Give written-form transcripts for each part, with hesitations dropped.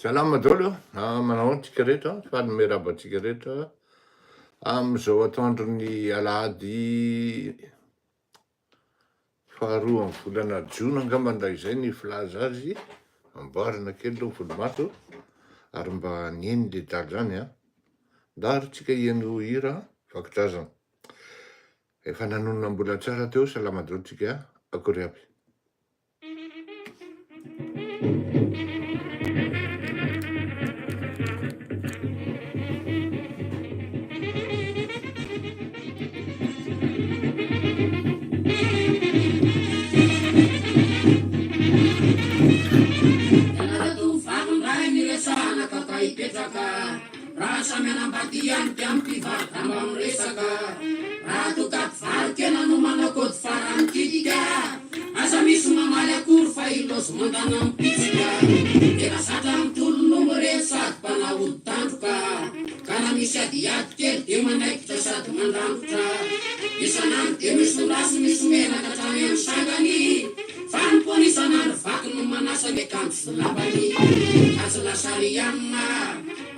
Salama daholo a, manao ahoana tsika rehetra, faly miarahaba antsika rehetra amin'izao atoandron'ny alahady faharoa amin'ny volana jona angambany raha izay ny filaza azy, amboarina kely aloha ny volomaso ary mba niheno le dalo zany a, ndao ary tsika hiheno hira vakodrazana. Efa nanonona mbola tsara teo, salama daholo tsika, akory aby. Ianareo tovovavy indray niresahana ka ka hipetraka. Raha samy hanambady ihany dia mpivaro-damba miresaka. Raha toa ka mpivaro-kena no manao kôdy farany kitika. Aza misy mamaly akory fa i Lozy mandana mipitsika. Tena zatra mitolona irery sady mpanao ody tandroka. Ka raha misy adiady kely dia manaikitra sady mandrangotra. Isan'andro dia misy tondrasy misy menaka hatrany amin'ny sangany. Fa ny pony isan'andro vaky no manasa ny akanjo sy lambany. Ka tsy lasa Rianna,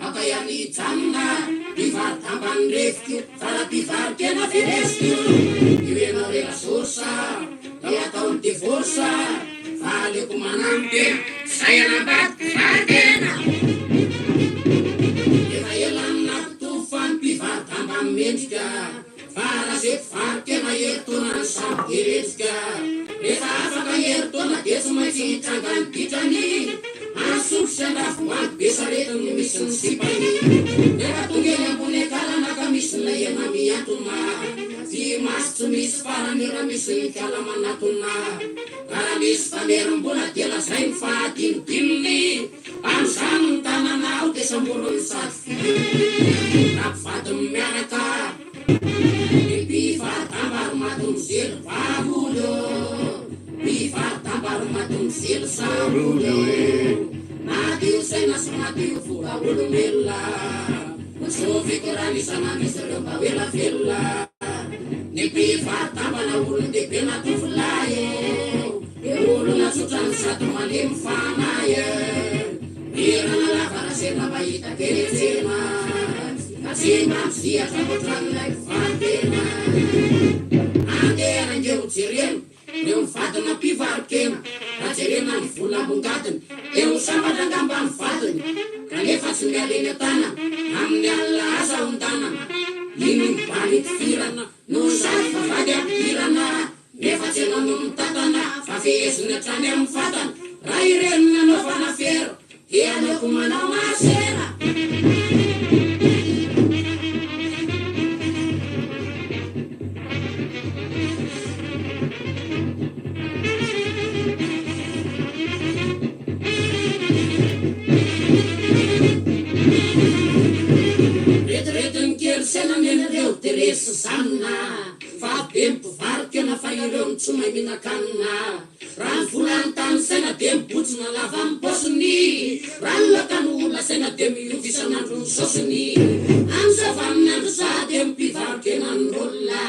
aoka ihany hijanona. Mpivaro-damba ny reviko, fa raha mpivaro-kena veresiko. Io ianao re Rasource, dia ataony divorce. Fa aleoko mananotena, zay hanambady mpivaro-kena. Efa ela no nampitovy fa ny mpivaro-damba mendrika. Fa raha ze mpivaro-kena herintaona ny samy be rendrika. Rehefa afaka herintaona dia tsy maintsy hitranga ny ditrany. Antsongo sy Andravoahangy be sarety no misy ny sipany. Rehefa tonga eny ambony akalana ka misy ilay hena mihantona. Vy maso tsy misy farany raha misy ny kala manatona. Ka raha misy mpamerim-bola dia lazainy fa adinodinony. Amin'izany ny tanana ao dia samboriny sady fihiny. Raha mpivady miaraka. Ny mpivaro-damba ry madomizely baholy ô! Mpivaro-damba ry madomizely saroly ô! Madio saina sy madio fo ka olombelona. Hotsofinko raha misy anan'izy ireo mba ho ela velona. Ny mpivaro-damba na olon-dehibe na tovolahy ô! Dia olona tsotra no sady malemy fanahy e! Mirana lava raha sendra mahita teny an-tsena Ka tsy mba mizihatra ohatran'ilay mpivaro-tena. Andeha range ho jerena ireo mivadina mpivaro-kena Raha jerena ny vola ambongadiny dia ho sambatra angamba ny vadiny Kanefa tsy miala eny an-tanana amin'ny alina aza ondanana Iny mibaly itifirana no sady vavahady ampidirana Nefa tsy ianao no mitantana fa feheziny hatrany amin'ny fatana. Raha ireny nanaovana fera dia aleoko manao masera. Rediredin'ny kely saina nen'ireo dia resy zanona. Fa be ny mpivaro-kena fa ireo no tsy mahay mihinan-kanina. Raha ny vola no tanisaina dia mibotsina lava amin'ny paosiny. Raha ny laoka no lazaina dia miova isan'andro ny saosiny. Amin'izao vanin'andro izao dia ny mpivaro-kena no rôle.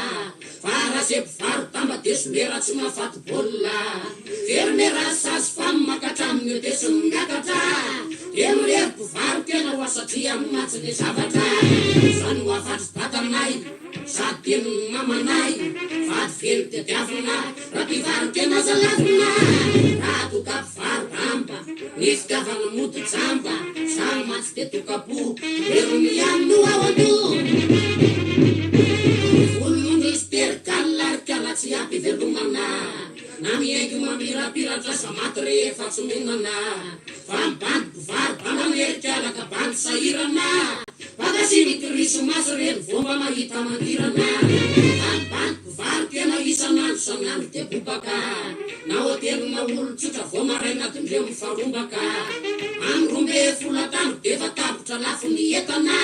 Fa raha ze mpivaro-damba dia somera tsy mahafaty baolina. Fermera sage femme ka hatramin'io dia tsy miakatra. Dia mirery mpivaro-kena hoa satria mantsy ny zavatra. Izao no hafatr'i dadanay. Sady teny ny mamanay, vady feno tediavina, raha mpivaro-tena aza lavina, raha toa ka mpivaro-damba, ny fitiavana mody jamba, zaho mantsy dia tokam-po, heriny ihany no ao an-doha. Volonondry sy perikal ary kala tsy ampy ivelomana, na mihaingo mamirapiratra aza maty rehefa tsy mihinana, fa ny bandy mpivaro-damba merikala ka bandy sahirana. Baka sy ny krismasy reny vao mba mahita mangirana. Any banky mpivaro-kena isan'andro isan'andro dia bobaka. Na hotely na olon-tsotra vao maraina tondreo mifarombaka. Any 12 atandro dia efa tapitra lafo ny entana.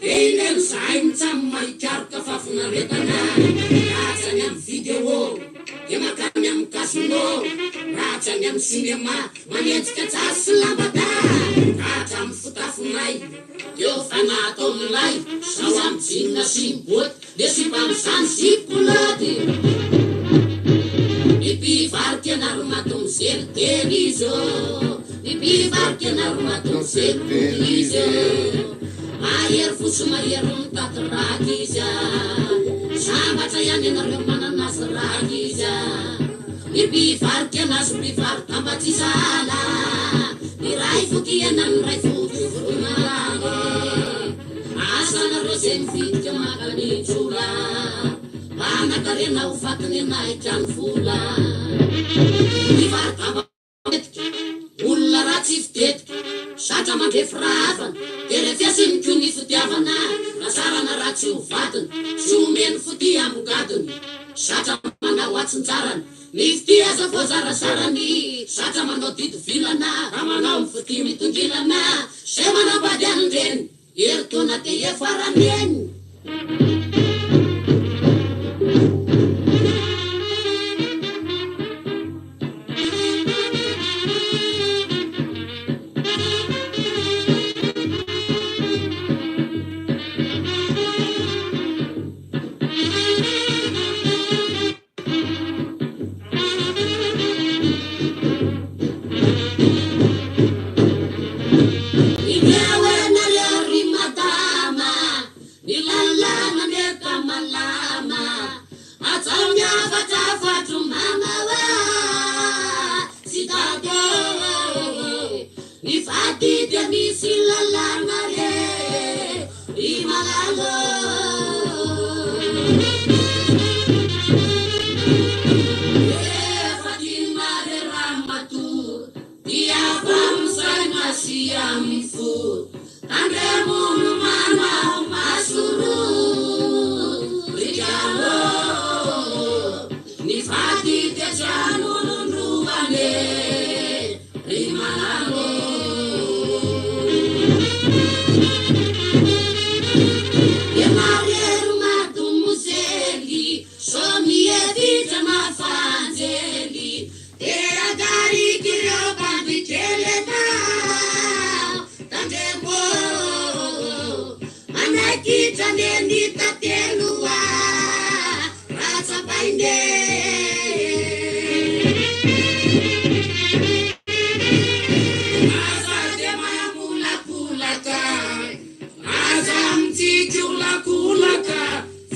Dia ireny zahay mitsam mahikaroka fahafinaretana. Raha tsy any amin'ny video dia mankany amin'ny casino. Raha tsy any amin'ny cinema manenjika jazz sy lambada. Ka hatramin'ny fotafinay. Eo fa natao milay zao am jean sy ny boty le sipa amzany zipo culotte. Ny mpivaro-kena ry madomizely tery izy ô! Ny mpivaro. Mpivarokena ry madomozely mody izy e. Mahery fo sy mahery mitady rankizy a. Sambatra ihany ianareo manana azy rankizy a. Ny mpivarokena sy mpivaro-damba tsy sahala. Ny iray voky hena ny iray voky voromailala. Asa nareo zay mividy ka maka ny trola. Mpanakarena ho fatiny nahitra ny vola. Mpivaro-damba matetika, olona ratsy fitetika, zatra mandrefy rahavana, dia refesiny koa ny fitiavana, razarana raha tsy ho vadiny, tsy omeny fitia ambongadiny, zatra manao atsinjarany, ny fitia aza voazarazarany, zatra manao didy vilana, raha manao ny fitia mitongilana, zay manambady an'ireny, herintaona dia efa raneny. Indreo ianareo ry madama, ny lalàna mety malama. Hajao ny hafatra hafatro mama oa sy dada ô. Ny vady dia misy lalàna re ry malala ô. Efa tiana re ramatoa dia avy amin'ny saina sy amin'ny fo. Tandremo ny manao masoro ry kalo ô. Ny vady dia tsy an'olon-droa anie ry malala ô. Ianareo ry madomozely, sao mihevitra maha anjely. Dia tarik'ireo bandy kely enao, tandremo ô. Manaikitra anie ny tantely oa, raha tsapaina e. Aza dia mamolakolaka, aza mitsikiolakolaka.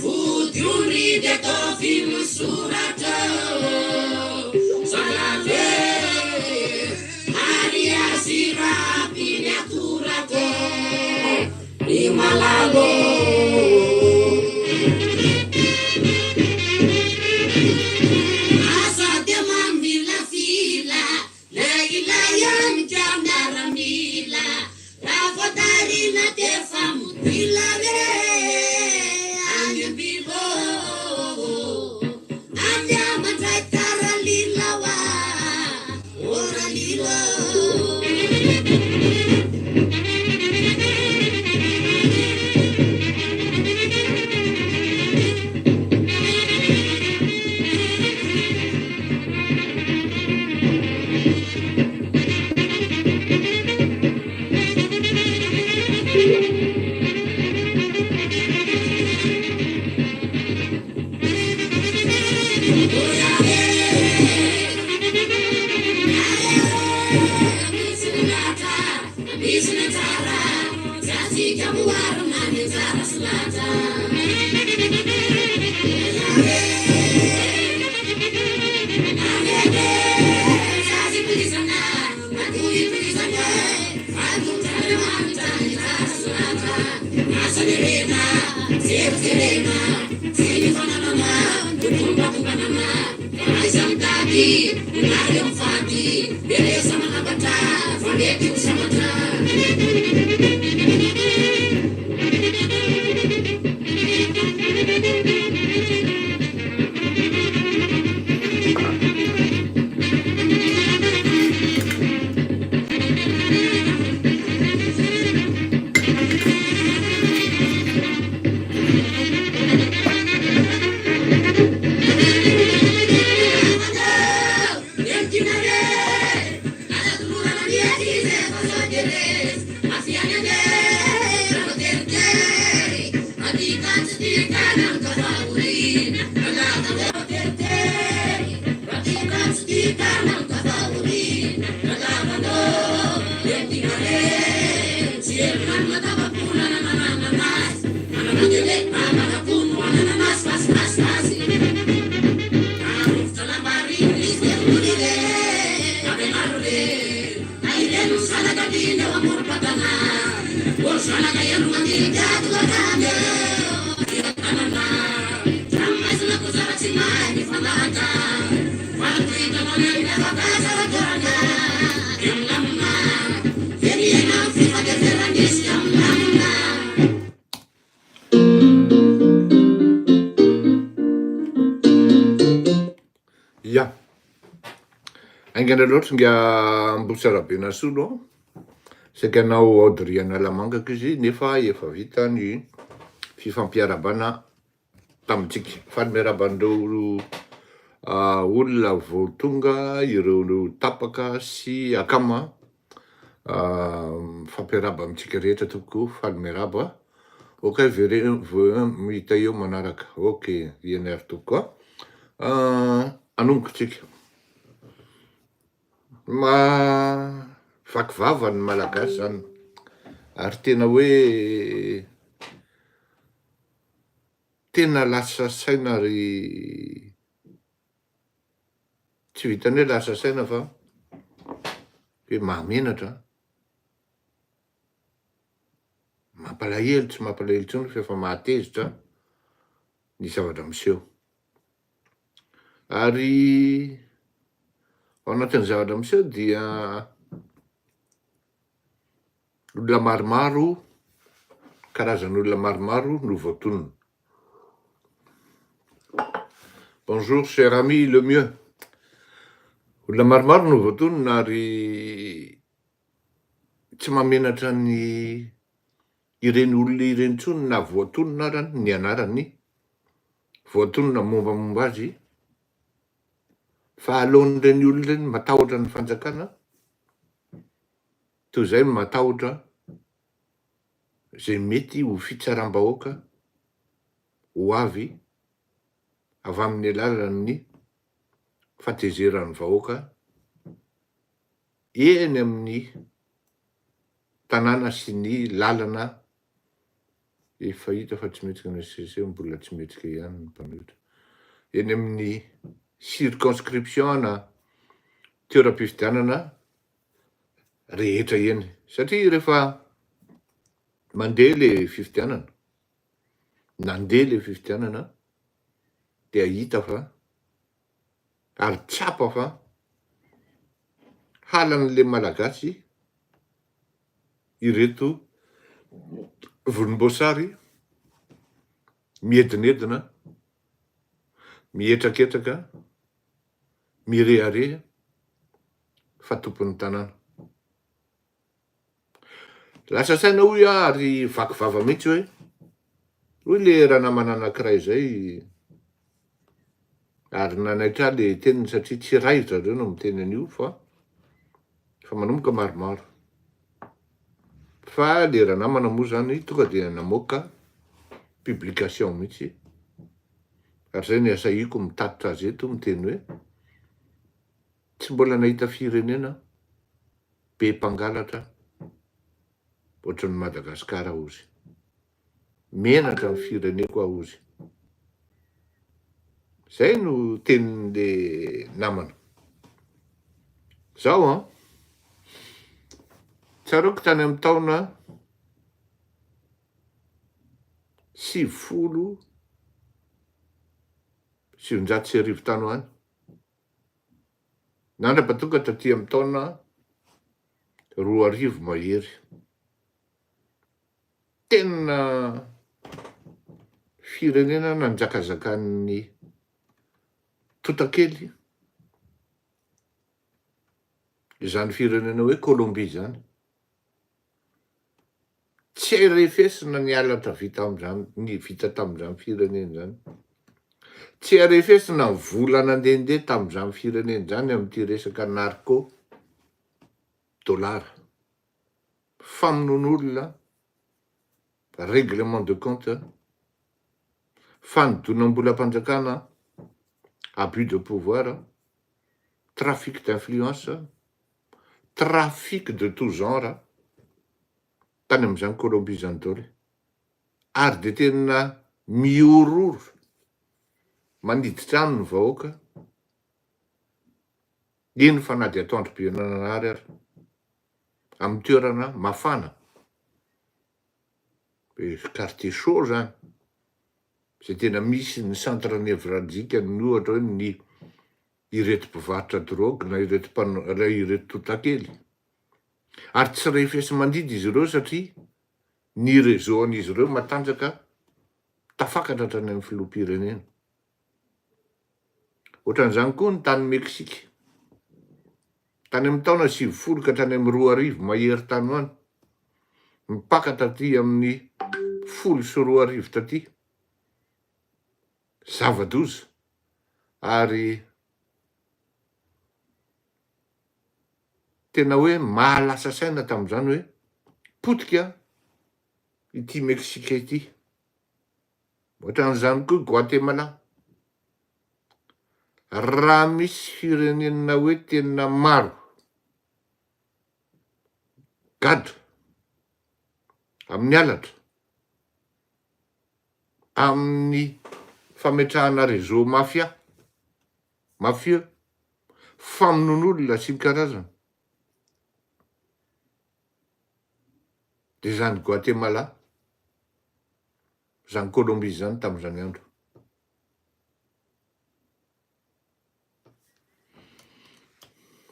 Vody ondry dia ataovy misoratra ô Zalave ary azy rapy ny atorako ry malala ô. Aza dia mamilafila Lehilahy ihany ka miaramila Raha vao tarina d'efa modila re Any am-bilo Any amandray karalila oa Ô ralila ô. tsy mahay mifandahatra Fa tohitra manaiky afaka zava-torana Dia milamina Dia mihena ny fifandeferana isika milamina. Ya. Haingana loatra nga Ambohitsarabenasolo an. Saika hanao Audrey Analamanga ko izy nefa efa vita ny fifampiarahabana tamintsika. Faly miarahaba an'ireo olona vao tonga, ireo tapaka sy akama. Mifampiarahaba amintsika rehetra tompoko, faly miarahaba. Ok, vereno hita eo manaraka. Ok, eny ary tompoko a. Hanomboka tsika. Vaky vava ny Malagasy zany ary tena hoe tena lasa saina ary tsy vitan'ny hoe lasa saina fa hoe mahamenatra, mampalahelo, tsy mampalahelo intsony fa efa mahatezitra ny zavatra miseho. Ary ao anatin'ny zavatra miseho dia olona maromaro, karazan'olona maromaro no voatonona. Bonjour cher ami le mieux. Olona maromaro no voatonona ary tsy mahamenatra ny ireny olona ireny intsony na voatonona ara ny anarany voatonona mombamomba azy fa aleon'ireny olona ireny matahotra ny fanjakana toy izay matahotra izay mety ho fitsaram-bahoaka ho avy avy amin'ny alalan'ny fahatezeran'ny vahoaka eny amin'ny tanàna sy ny lalana Efa hita fa tsy mihetsika ny HCC, mbola tsy mihetsika ihany ny mpanohitra. Eny amin'ny circonscription na toeram-pifidianana rehetra eny. Satria rehefa mandeha le fifidianana, nandeha le fifidianana dia hita fa ary tsapa fa halan'le Malagasy ireto volomboasary miedinedina, mihetraketraka, mirehareha fa tompon'ny tanàna. Lasa saina hoy aho ary vaky vava mihitsy hoe, hoy le ranamana anankiray izay ary nanaitra ahy le teniny satria tsy iray zareo no miteny an'io fa efa manomboka maromaro. Fa le ranamana moa zany tonga dia namoaka publication mihitsy ary zay no asahiako mitatitra azy eto miteny hoe tsy mbola nahita firenena be mpangalatra ohatran'i Madagasikara ozy. Menatra ny fireneko aho ozy. Zay no tenin'le namana. Zao an, tsaroako tany amin'ny taona 1990 tany ho any, nandrapa-tonga taty amin'ny taona 2000 mahery. Tena firenena nanjakazakan'ny tontakely izany firenena hoe Colombie izany. Tsy hay refesina ny halatra vita amin'izany, ny vita tamin'izany firenena izany. Tsy hay refesina ny vola nandehandeha tamin'izany firenena izany amin'ity resaka narco dollar. Famonoan'olona, règlement de compte, fanodonam-bolam-panjakana, abus de pouvoir, trafic d'influence, trafic de tout genre, tany amin'izany Colombie izany daholo. Ary dia tena mihorohoro, manidy trano ny vahoaka, eny fa na dia atoandro be nananahary ary. amin'ny toerana mafana, quartier chaud zany. Izay tena misy ny centre névralgique ny ohatra hoe ny ireto mpivarotra drogue na ireto mpanao na ireto tontakely. Ary tsy refesi-mandidy izy ireo satria ny réseau an'izy ireo matanjaka tafakatra hatrany amin'ny filoham-pirenena. Ohatran'izany koa ny tany Meksika. Tany amin'ny taona 90 ka hatrany amin'ny 2000 mahery tany ho any, mipaka taty amin'ny 2010 taty, zava-doza ary tena hoe mahalasa saina tamin'izany hoe potika ity Meksika ity. Ohatran'izany koa Guatemala. Raha misy firenena hoe tena maro gadra amin'ny halatra, amin'ny fametrahana réseau mafia, mafieux, famonoan'olona sy ny karazany, dia izany Guatemala, izany Colombie izany tamin'izany andro.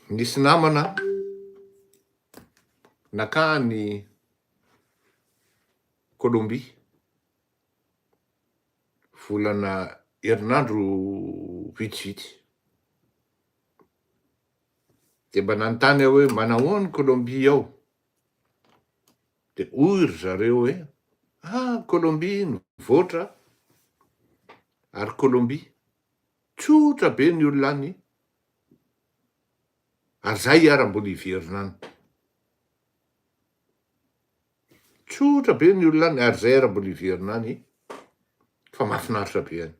Nisy namana nakany Colombie volana herinandro vitsivitsy. Dia mba nanontany aho hoe manahoana Colombie ao? Dia hoy ry zareo hoe, ah, Colombie nivoatra ary Colombie tsotra be ny olona any ary zay ara mbola hiverina any. Tsotra be ny olona any ary zay ara mbola hiverina any fa mahafinaritra be any.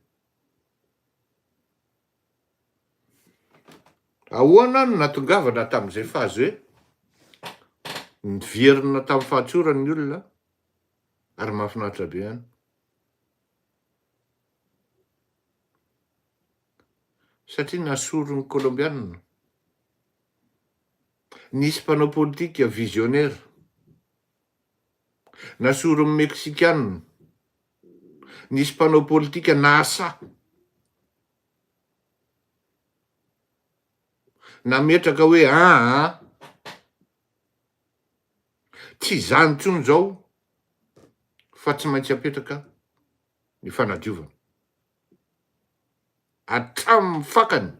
Ahoana no natongavana tamin'izay phase hoe niverina tamin'ny fahatsorany ny olona ary mahafinaritra be any? Satria nasoron'ny Kolombianina. Nisy mpanao politika visionnaire. Nasoron'ny Meksikanina. Nisy mpanao politika nahasahy. Nametraka hoe aa tsy izany intsony izao fa tsy maintsy apetraka ny fanadiovana. Hatramin'ny fakany.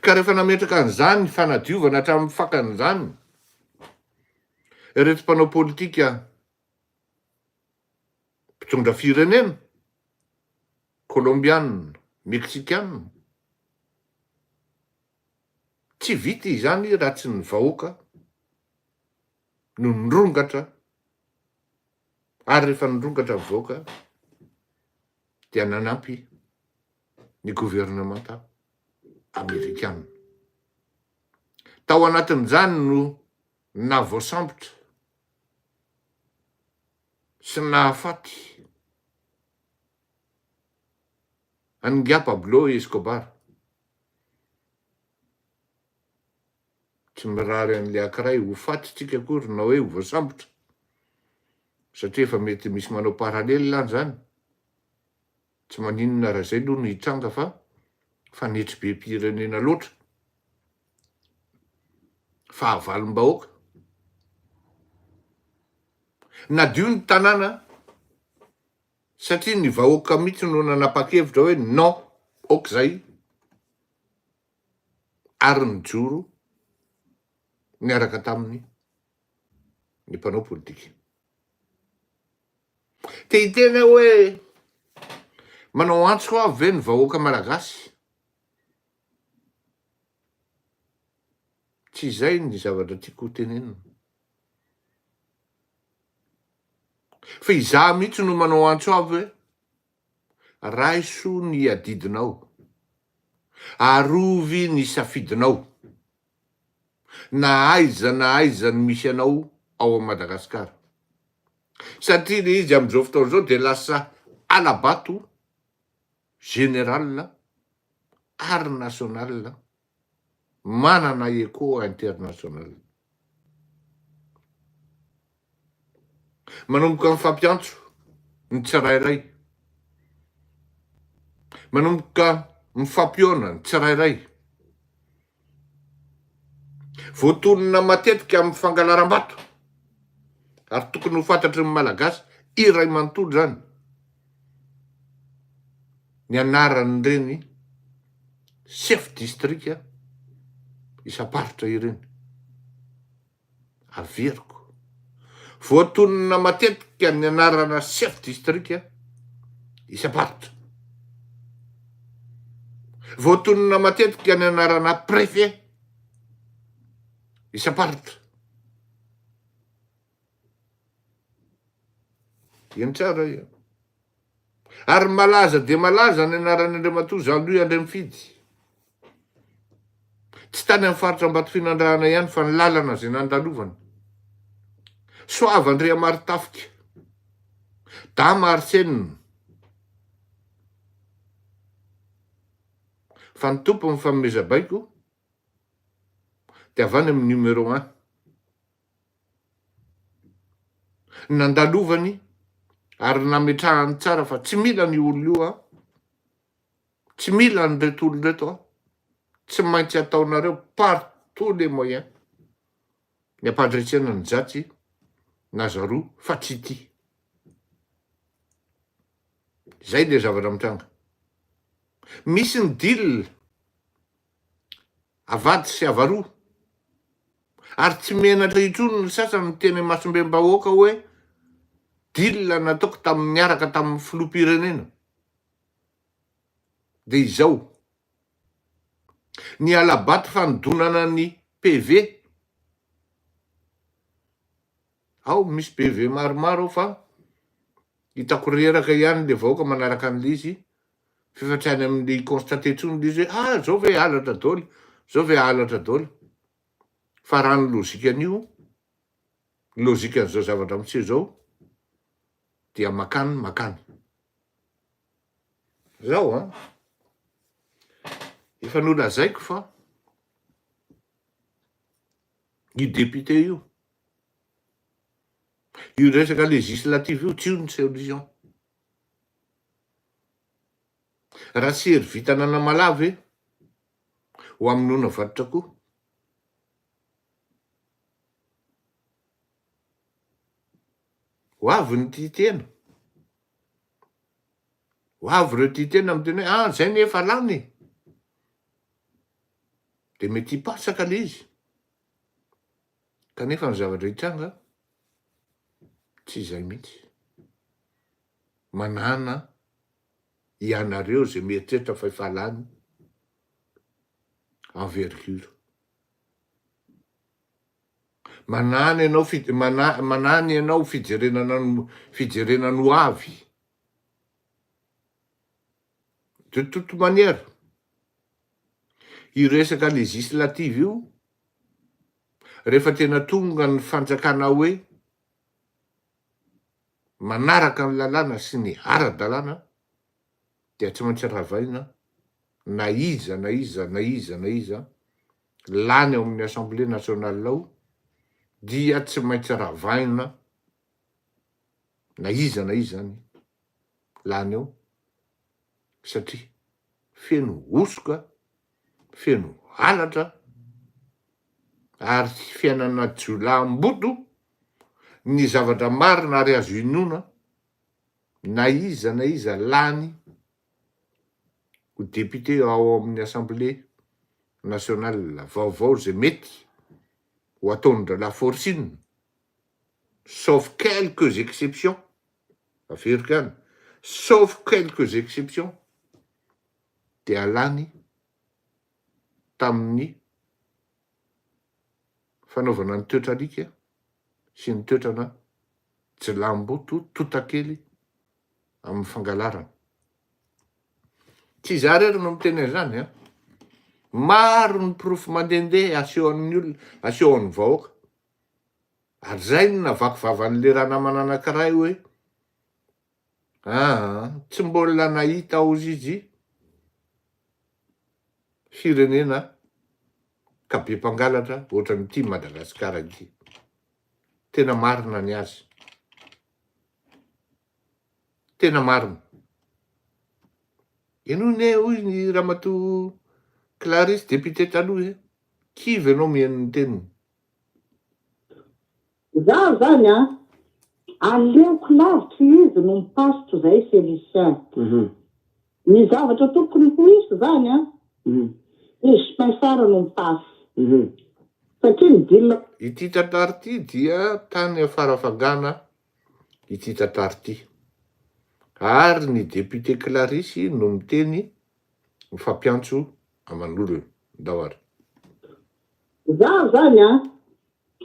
Ka rehefa nametraka an'izany fanadiovana hatramin'ny fakany izany ireto mpanao politika mpitondra firenena, Kolombiana, Meksikana, tsy vita izany raha tsy ny vahoaka no nirongatra ary rehefa nirongatra ny vahoaka dia nanampy ny governemanta amerikana. Tao anatin'izany no nahavoasambotra sy nahafaty an'ingahy Pablo Escobar. Tsy mirary an'ilay ankiray ho faty tsika akory na hoe ho voasambotra satria efa mety misy manao parallèle any zany. Tsy maninona raha izay aloha no hitranga fa fanetribem-pirenena loatra. Fahavalom-bahoaka. Nadio ny tanàna satria ny vahoaka mihitsy no nanapa-kevitra hoe non, ok zay ary nijoro niaraka taminy ny mpanao politika. Te hiteny aho hoe manao antso avo ve ny vahoaka malagasy? Tsy izay ny zavatra tiako ho tenenina. Fa izaho mihitsy no manao antso avo hoe raiso ny adidinao, arovy ny safidinao, na aiza na aiza ny misy anao ao Madagasikara. Satria le izy amin'izao fotoana izao dia lasa alabato général ary national manana echo international. Manomboka mifampiantso ny tsirairay. Manomboka mifampihaona ny tsirairay. Voatonona matetika amin'ny fangalaram-bato ary tokony ho fantatry ny Malagasy iray manontolo izany ny anaran'ireny sefo distrika isam-paritra ireny. Averiko. Voatonona matetika ny anarana sefo distrika isam-paritra. Voatonona matetika ny anarana préfet isam-paritra. Eny tsara io. Ary malaza dia malaza ny anaran'Andriamatoa Jean Louis Andriamifidy. Tsy tany amin'ny faritra Ambatofinandrahana ihany fa ny lalana izay nandalovany. Soava Andriamaritafika. Dama Arsène. Fa ny tompon'ny fanomeza-baiko dia avy any amin'ny numéro un. Nandalovany ary nametrahany tsara fa tsy mila an'io olona io aho, tsy mila an'ireto olona ireto aho, tsy maintsy ataonareo par tous les moyens ny hampandresena an'i Jatsy na Zaroa fa tsy ity. Zay le zavatra mitranga. Misy ny deal avady sy avaroa. Ary tsy menatra intsony ny sasany miteny imasombem-bahoaka hoe deal nataoko tamin'ny niaraka tamin'ny filoham-pirenena dia izao, ny hala-bato fanodonana ny PV, ao misy PV maromaro ao fa hitako reraka ihany le vahoaka manaraka an'le izy F'efa tsy any amin'ny constater intsony ilay izy hoe ah zao ve halatra daholo, zao ve halatra daholo. Fa raha ny logique an'io, ny logique an'izao zavatra miseho izao dia makany makany. Zao an, efa nolazaiko fa io député io, io resaka législative io tsy io ny solution. Raha tsy hery vitana an'Amalahy ve ho hamonoana vatotr'akoho? Ho avy ny tia tena. Ho avy ireo tia tena miteny hoe ah zay anie efa lany e. Dia mety hipasaka le izy. Kanefa ny zavatra hitranga tsy izay mihitsy. Manàna ianareo izay mieritreritra fa efa lany envergure. Manàna ianao fi- mana- manàna ianao fijerena ny fijerena ny ho avy. De toute manière, io resaka législative io, rehefa tena tonga ny fanjakana hoe manaraka ny lalàna sy ny ara-dalàna dia tsy maintsy ravaina na iza na iza na iza na iza lany ao amin'ny assemblée nationale ao dia tsy maintsy ravaina na iza na iza zany lany ao satria feno hosoka, feno halatra ary fiainana jiolahimboto ny zavatra marina ary azo inoana na iza na iza lany ho député ao amin'ny assemblée nationale vaovao zay mety ho ataon-dralahy Forcine sauf quelques exceptions, averiko ihany, sauf quelques exceptions dia lany tamin'ny fanaovana ny toetra alika sy ny toetrana jilamboto totakely amin'ny fangalarana. Tsy izaho irery no miteny an'izany an! Maro ny porofo mandehandeha asehon'ny olona, asehon'ny vahoaka. Ary izay no navaky vavan'ilay ranamana anankiray hoe aa tsy mbola nahita hozy izy firenena ka be mpangalatra ohatran'ity Madagasikara ity. Tena marina ny azy. Tena marina. Henoy anie hoy ny ramatoa Clarisse député taloha e! Kivy ianao mihaino ny teniny. Zaho zany an, aleoko lavitra izy no mi-passe toy izay Félicien. Ny zavatra tokony ho hisy zany an, izy Pinsard no mi-passe. Satria ny deal. Ity tantara ity dia tany Farafangana ity tantara ity. Ary ny député Clarisse no miteny mifampiantso aman'olona. Ndao ary. Zaho zany an,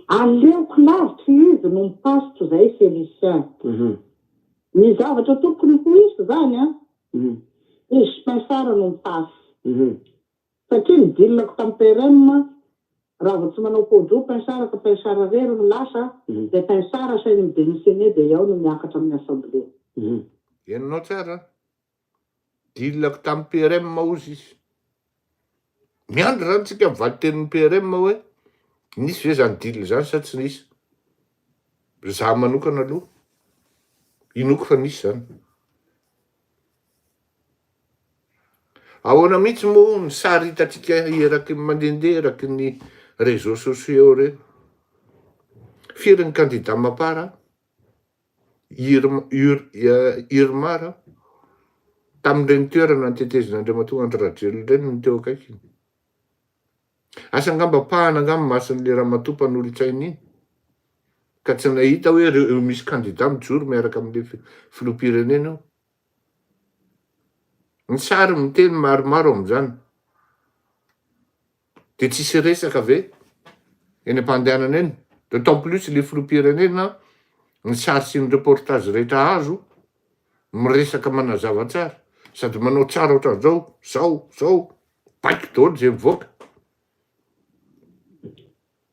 aleoko lavitra izy no mi-passe toy izay Félicien. Ny zavatra tokony ho hisy zany an, izy Pinsard no mi-passe. Satria ny deal-ko tamin'ny PRM, raha vao tsy manao pao-droa Pinsard ka Pinsard irery no lasa, dia Pinsard asainy mi-demissionner dia iao no miakatra amin'ny assemblée. Henonao tsara an! Deal-ko tamin'ny PRM hozy izy. Miandry zany tsika ny valin-tenin'ny PRM hoe nisy ve zany deal zany sa tsy nisy. Za manokana aloha inoako fa nisy zany. Ahoana mihitsy moa ny sary hitantsika eraky ny mandehandeha eraky ny réseaux sociaux ireny? Firy ny candidat mapar, IRMAR, tamin'ireny toerana notetezin'Andriamatoa Andry Rajoelina ireny no teo akaikiny? Asa angamba pahana angamba mason'ilay ramatoa mpanolotsaina iny ka tsy nahita hoe ireo misy candidat mijoro miaraka amin'ilay filoham-pirenena eo. Ny sary miteny maromaro amin'izany. Dia tsisy resaka ve eny am-pandehanana eny? D'autant plus le filoham-pirenena, ny sary sy ny reportage rehetra azo, miresaka manazava tsara, sady manao tsara ohatran'izao, zao, zao, baiko daholo izay mivoaka.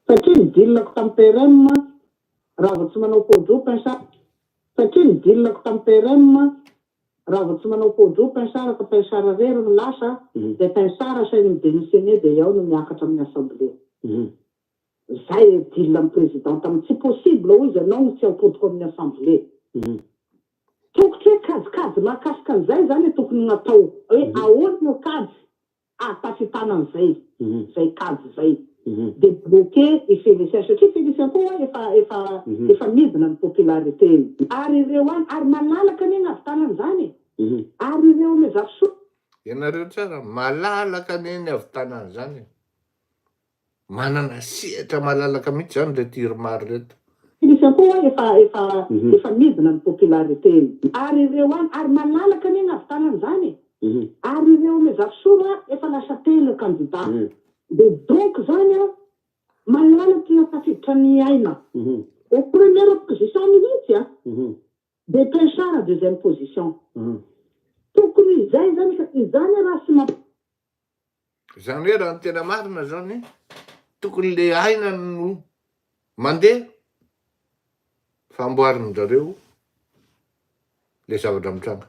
Satria ny deal-ko tamin'ny PRM, raha vao tsy manao pao-droa pince Satria ny deal-ko tamin'ny PRM, raha vao tsy manao pao-droa Pinsard ka Pinsard irery no lasa, dia Pinsard asainy mi-demissionner dia iao no miakatra amin'ny assemblée. Zay e deal amin'ny président tamin'ny tsy possible hoy izy anao no tsy ampodiko amin'ny assemblée. Tokotry hoe kajikajy mahakasika an'izay zany e tokony natao hoe ahoana no kajy ahatafitana an'izay zay kajy zay de bloquer i Félicien satria Félicien koa hoa efa efa efa midina ny popularité-ny ary ireo any ary malalaka anie ny ahavitana an'izany e ary ireo ame Zafisoa Ianareo tsara, malalaka anie ny ahavitana an'izany e. Manana sehatra malalaka mihitsy zany reto IRMAR reto. Félicien koa hoa efa efa efa midina ny popularité-ny. Ary ireo any, ary malalaka anie ny ahavitana an'izany e! Ary ireo ame Zafisoro a efa lasa telo candidat. De donc zany an, malalaka ny tafiditra ny aina. Au première position mihitsy an, de Pinchard deuxième position. Tokony izay zany fa izany raha tsy mamp. Izany hoe raha ny tena marina zany, tokony le aina no mandeha fa amboarin-drareo le zavatra mitranga,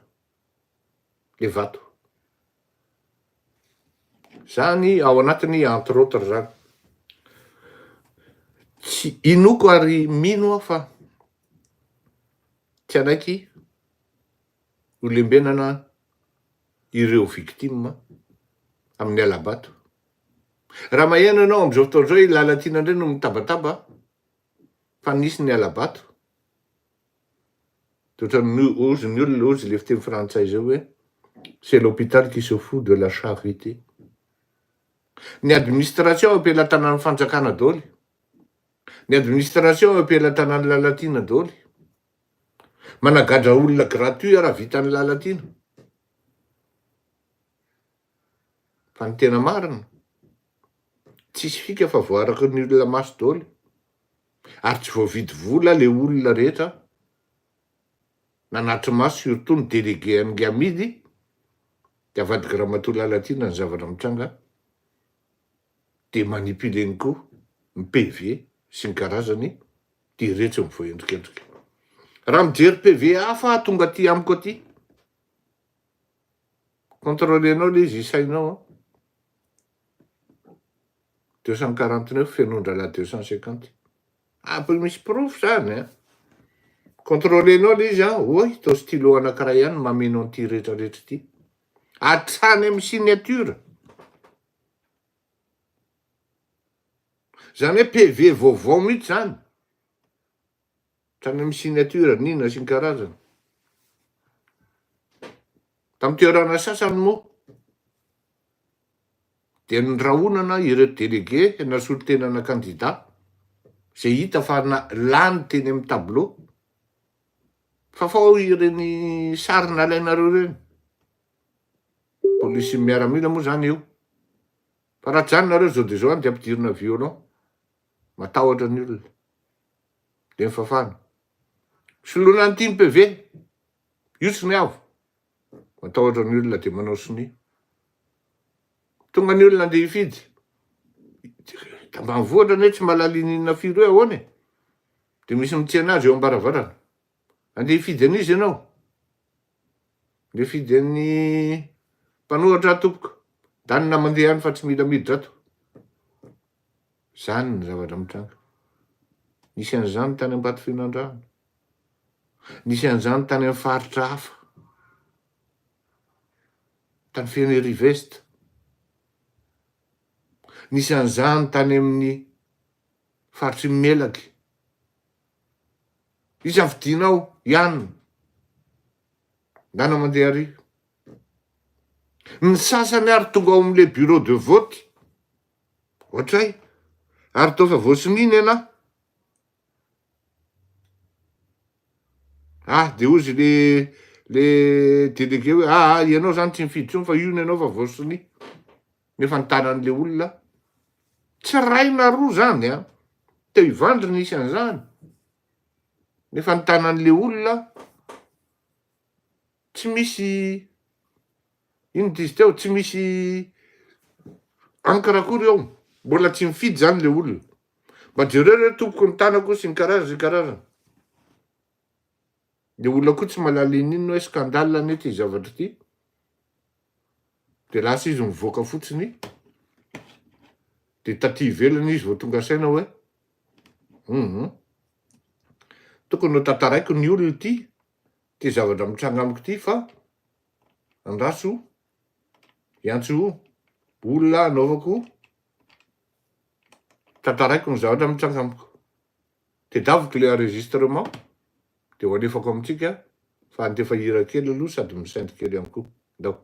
le vato. Zany ao anatiny entre autres zany. Tsy inoako ary mino aho fa tsy hanaiky ho lembenana ireo victime amin'ny hala-bato. Raha maheno ianao amin'izao fotoana izao i Lalatiana indray no mitabataba fa nisy ny hala-bato, dia ohatran'ny hozy ny olona, hozy ilay fiteny frantsay izay hoe c'est l'hôpital qui se fout de la charité. Ny administration eo am-pelatanan'ny fanjakana daholo, ny administration eo am-pelatanan'i Lalatiana daholo. Managadra olona gratuit raha vitan'i Lalatiana. Fa ny tena marina, tsisy fika fa voaraky ny olona maso daholo, ary tsy voavidy vola le olona rehetra nanatri-maso surtout ny délégué an'i Ngamidy de avadiky Ramatoa Lalatiana ny zavatra mitranga de manipuler-ny koa ny PV sy ny karazany de iretsy no voaendrikendrika. Raha mijery PV hafa aho tonga aty amiko aty, Contrôler-nao le izy isainao an. 249 fenondralahy 250. Ampy misy porofo zany an. Contrôler-nao le izy an, oay toa stylo anakiray ihany no mameno an'ity rehetra rehetra ity. Hatrany amin'ny signature. Zany hoe PV vaovao mihitsy zany. Hatrany amin'ny signature, n'inona sy ny karazany. Tamin'ny toerana sasany moa dia nirahonana ireo délégué na solontenana kandida izay hita fa lany teny amin'ny tableau. Fafao ireny sary nalainareo ireny. Polisy miaramila moa zany io. Fa raha tsy zany nareo zao dia zao any dia ampidirina violon. Matahotra ny olona. Dia mifafana. Soloina an'ity ny PV. Io tsy miavo. Matahotra ny olona dia manao sonia. Tonga ny olona andeha hifidy. Tambanivohitra anie tsy mahalala ininona firy hoe ahoana e. Dia misy mitsena azy eo am-baravarana. Andeha hifidy an'iza ianao? Andeha hifidy an'ny mpanohatra aho tompoko. Danina mandeha any fa tsy mila miditra ato. Izany ny zavatra mitranga. Nisy an'izany tany Ambatofinandrahana. Nisy an'izany tany amin'ny faritra hafa. Tany Fenerive Est. Nisy an'izany tany amin'ny faritry ny Melaky. Iza fidinao? Ianona. Ndana mandeha ary. Ny sasany ary tonga ao amin'le bureau de vote. Ohatray. Ary toa efa voasonia ny anah. Ah, de hozy le le délégué hoe ah, ah ianao zany tsy mifidy intsony fa io ny anao fa voasonia. Nefa ny tanan'le olona tsy ray na roa zany an, teo Ivandry nisy an'izany, nefa ny tanan'le olona tsy misy inona ty izy teo, tsy misy encre akory eo, mbola tsy mifidy zany le olona. Mba jereo re tompoko ny tanako sy ny karazany sy ny karazany. Le olona koa tsy mahalala ininona hoe scandale anie ty zavatra ty. De lasa izy mivoaka fotsiny, de taty ivelany izy vao tonga saina hoe hum tokony ho tantaraiko ny olona ity, ity zavatra mitranga amiko ity fa andraso hiantso olona hanaovako tantaraiko ny zavatra mitranga amiko. Tedaviko le enregistrement de ho alefako amintsika fa andefa hira kely aloha sady misento kely ihany koa. Ndao.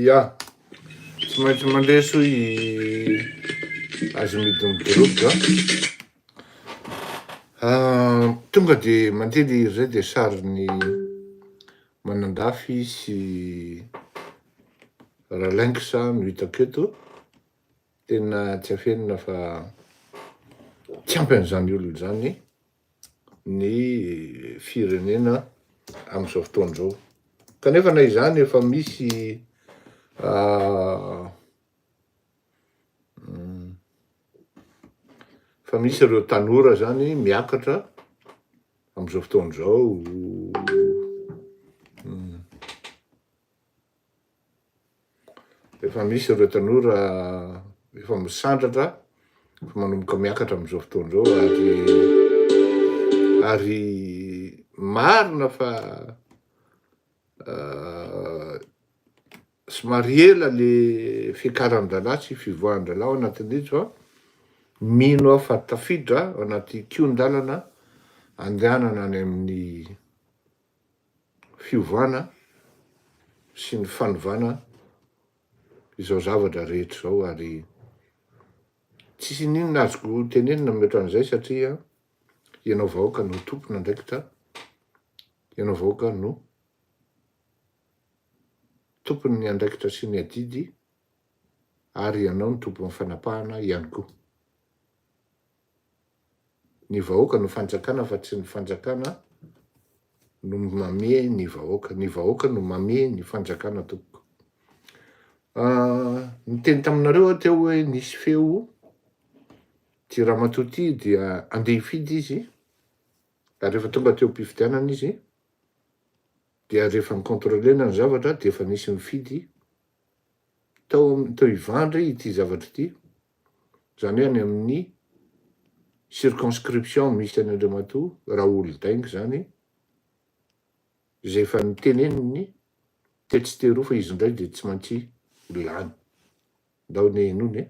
Ia, tsy maintsy mandresy hoy i Azimidin'ny Group a. Ah, tonga de mandeha le hira zay de sarin'ny Manandafy sy Ralynx no hitako eto. Tena tsy afenina fa tsy ampy an'izany olona izany ny firenena amin'izao fotoana izao. Kanefa na izany efa misy efa misy ireo tanora zany miakatra amin'izao fotoana izao. Efa misy ireo tanora efa misandratra, efa manomboka miakatra amin'izao fotoana izao ary ary marina fa somary ela le fiakaran-drahalahy sy fivoahan-drahalahy ao anatin'io fa mino aho fa tafiditra ao anaty kihon-dalana andehanana any amin'ny fiovana sy ny fanovana izao zavatra rehetra izao ary tsisy n'inona azoko tenenina mihoatra an'izay satria ianao vahoaka no tompon'andraikitra, ianao vahoaka no tompon'ny andraikitra sy ny adidy ary ianao no tompon'ny fanapahana ihany koa. Ny vahoaka no fanjakana fa tsy ny fanjakana no mamehy ny vahoaka. Ny vahoaka no mamehy ny fanjakana tompoko. Niteny taminareo aho teo hoe nisy feo ity ramatoa ity dia andeha hifidy izy ary rehefa tonga teo am-pifidianana izy dia rehefa ni-contrôler-na ny zavatra dia efa nisy nifidy tao teo Ivandry ity zavatra ity. Izany hoe any amin'ny circonscription misy an'i Andriamatoa Raoul Dainga izany, izay efa noteneniny tetsy teroa fa izy indray dia tsy maintsy ho lany. Ndao anie henoina e.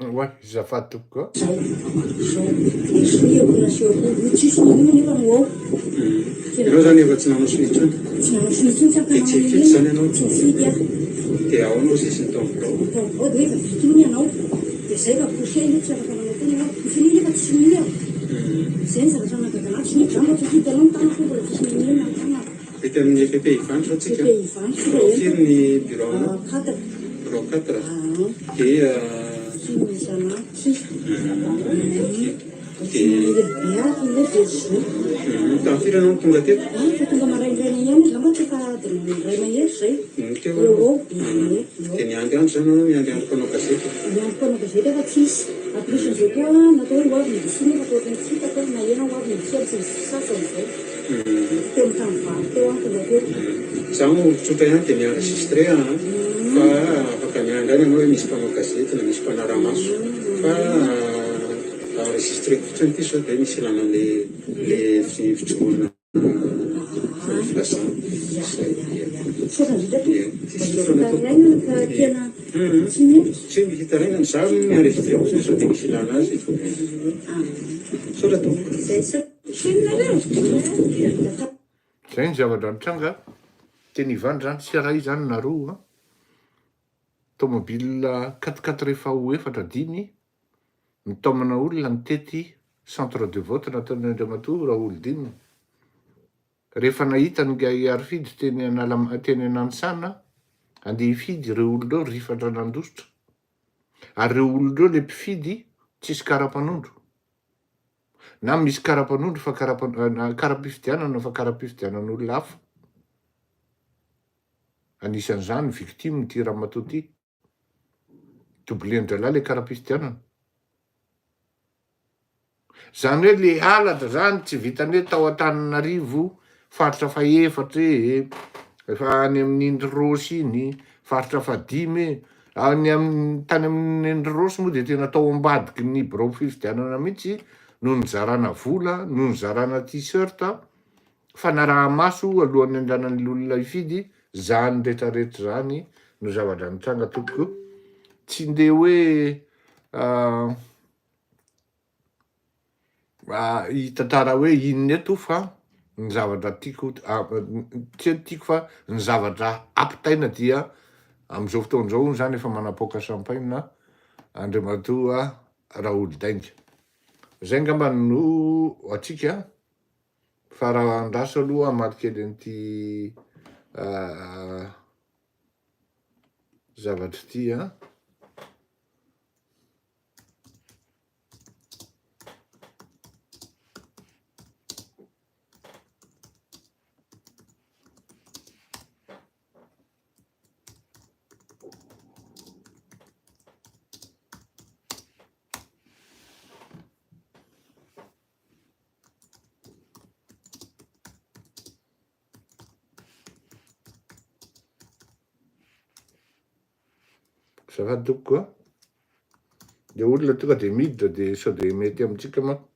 Oay, azafady tompoko a. Ianao zany efa tsy nanao soa intsony? Dia tsy hifidy zany ianao? Dia ahoana hozy izy ny tao amin'ny birao? Izay ny zavatra nahagaga anahy, tsy niditra angamba tsy hita aloha ny tanako mbola tsisy n'inon'inona ny tanako. Ety amin'ny EPP Ivandry izao tsika. EPP Ivandry tsika Birao eto. firy ny birao anao? Quatre. Birao quatre. Aa. Dia. Ty misy anahy ty. Ok. Tsy mahery be aho fa hoe very zo. Tamin'ny firy ianao no tonga teto? Ah, efa tonga maraindraina ihany angamba tsy efa adiny iray mahery izay. Teo Eo aloha. eo. Ie, eo. Dia niandry andro izany ianao, niandry andro mpanao gazety? Niandry mpanao gazety aho fa tsisy. En plus n'izay koa natao hoe ho avy ny dossier nefa toa ohatran'ny tsy hitako hoe nahena ho avy ny dossier ary tsy nisy sasany izay. Teo amin'ny tamin'ny valo teo aho tonga teo. Izaho moa olon-tsotra ihany dia mi-enregistrer an, fa afaka miandry ihany ianao hoe misy mpanao gazety na misy mpanara-maso fa enregistreko fotsiny ity sao dia misy ilana le le fijoroana filazana. Izay dia. Misaotra indrindra tompoko. Ie, tsisy fisaorana tompoko. Fitarainana fa tena tsy mety. Tsy hoe misy fitarainana, izaho mi-enregistrer fotsiny sao dia misy ilana azy. Misaotra tompoko. Izay misaotra. Zay ny zavatra nitranga teny Ivandry zany, tsy iray zany na roa an, tomobile quatre quatre efa ho efatra dimy nitaomana olona nitety centre de vote nataon'i Andriamatoa Raholdina. Rehefa nahita an'ingahy Harifidy teny Analam- teny Ananisana andeha hifidy ireo olona ireo rifatra nandositra. Ary ireo olona ireo le mpifidy tsisy kara-panondro. Na misy kara-panondro fa kara-, kara-pifidianana fa kara-pifidianan'olona hafa. Anisan'izany victime ity ramatoa ity. Doubler-ndralahy le kara-pifidianana. Zany hoe le halatra zany tsy vitan'ny hoe tao Antananarivo faritra fahefatra e, efa any amin'iny Rosy iny, faritra fahadimy e, any amin'ny tany amin'iny Rosy moa dia tena tao ambadiky ny birao fifidianana mihitsy no nizarana vola, no nizarana t-shirt, fanaraha-maso alohan'ny andehanan'ny olona hifidy, zany retraretra zany no zavatra nitranga tompoko, tsy ndeha hoe Hitantara hoe inona eto fa ny zavatra tiako tsy hoe tiako fa ny zavatra ampitaina dia amin'izao fotoana izao hono zany efa manapoaka champagne Andriamatoa Raholdinga. Zay angamba no antsika fa raha andraso aloha hamaly kely an'ity zavatra ity an. Azafady tompoko a. Le olona tonga de miditra de sao de mety amintsika manko.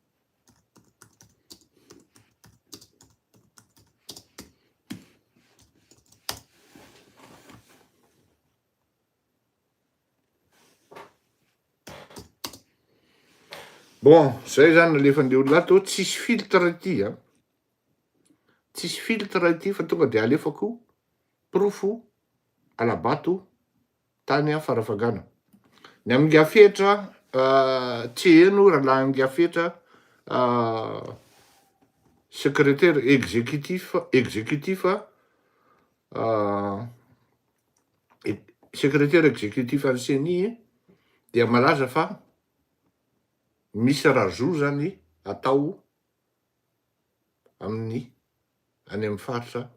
Bon, zay zany nalefan'le olona ato, tsisy filtre ity a. Tsisy filtre ity fa tonga de alefako porofo alabato tany Farafangana. Ny amin'i Ngafetra tsy heno rahalahin'i Ngafetra secrétaire exécutif exécutif secrétaire exécutif an'ny ceni dia malaza fa misy rajout zany atao amin'ny any amin'ny faritra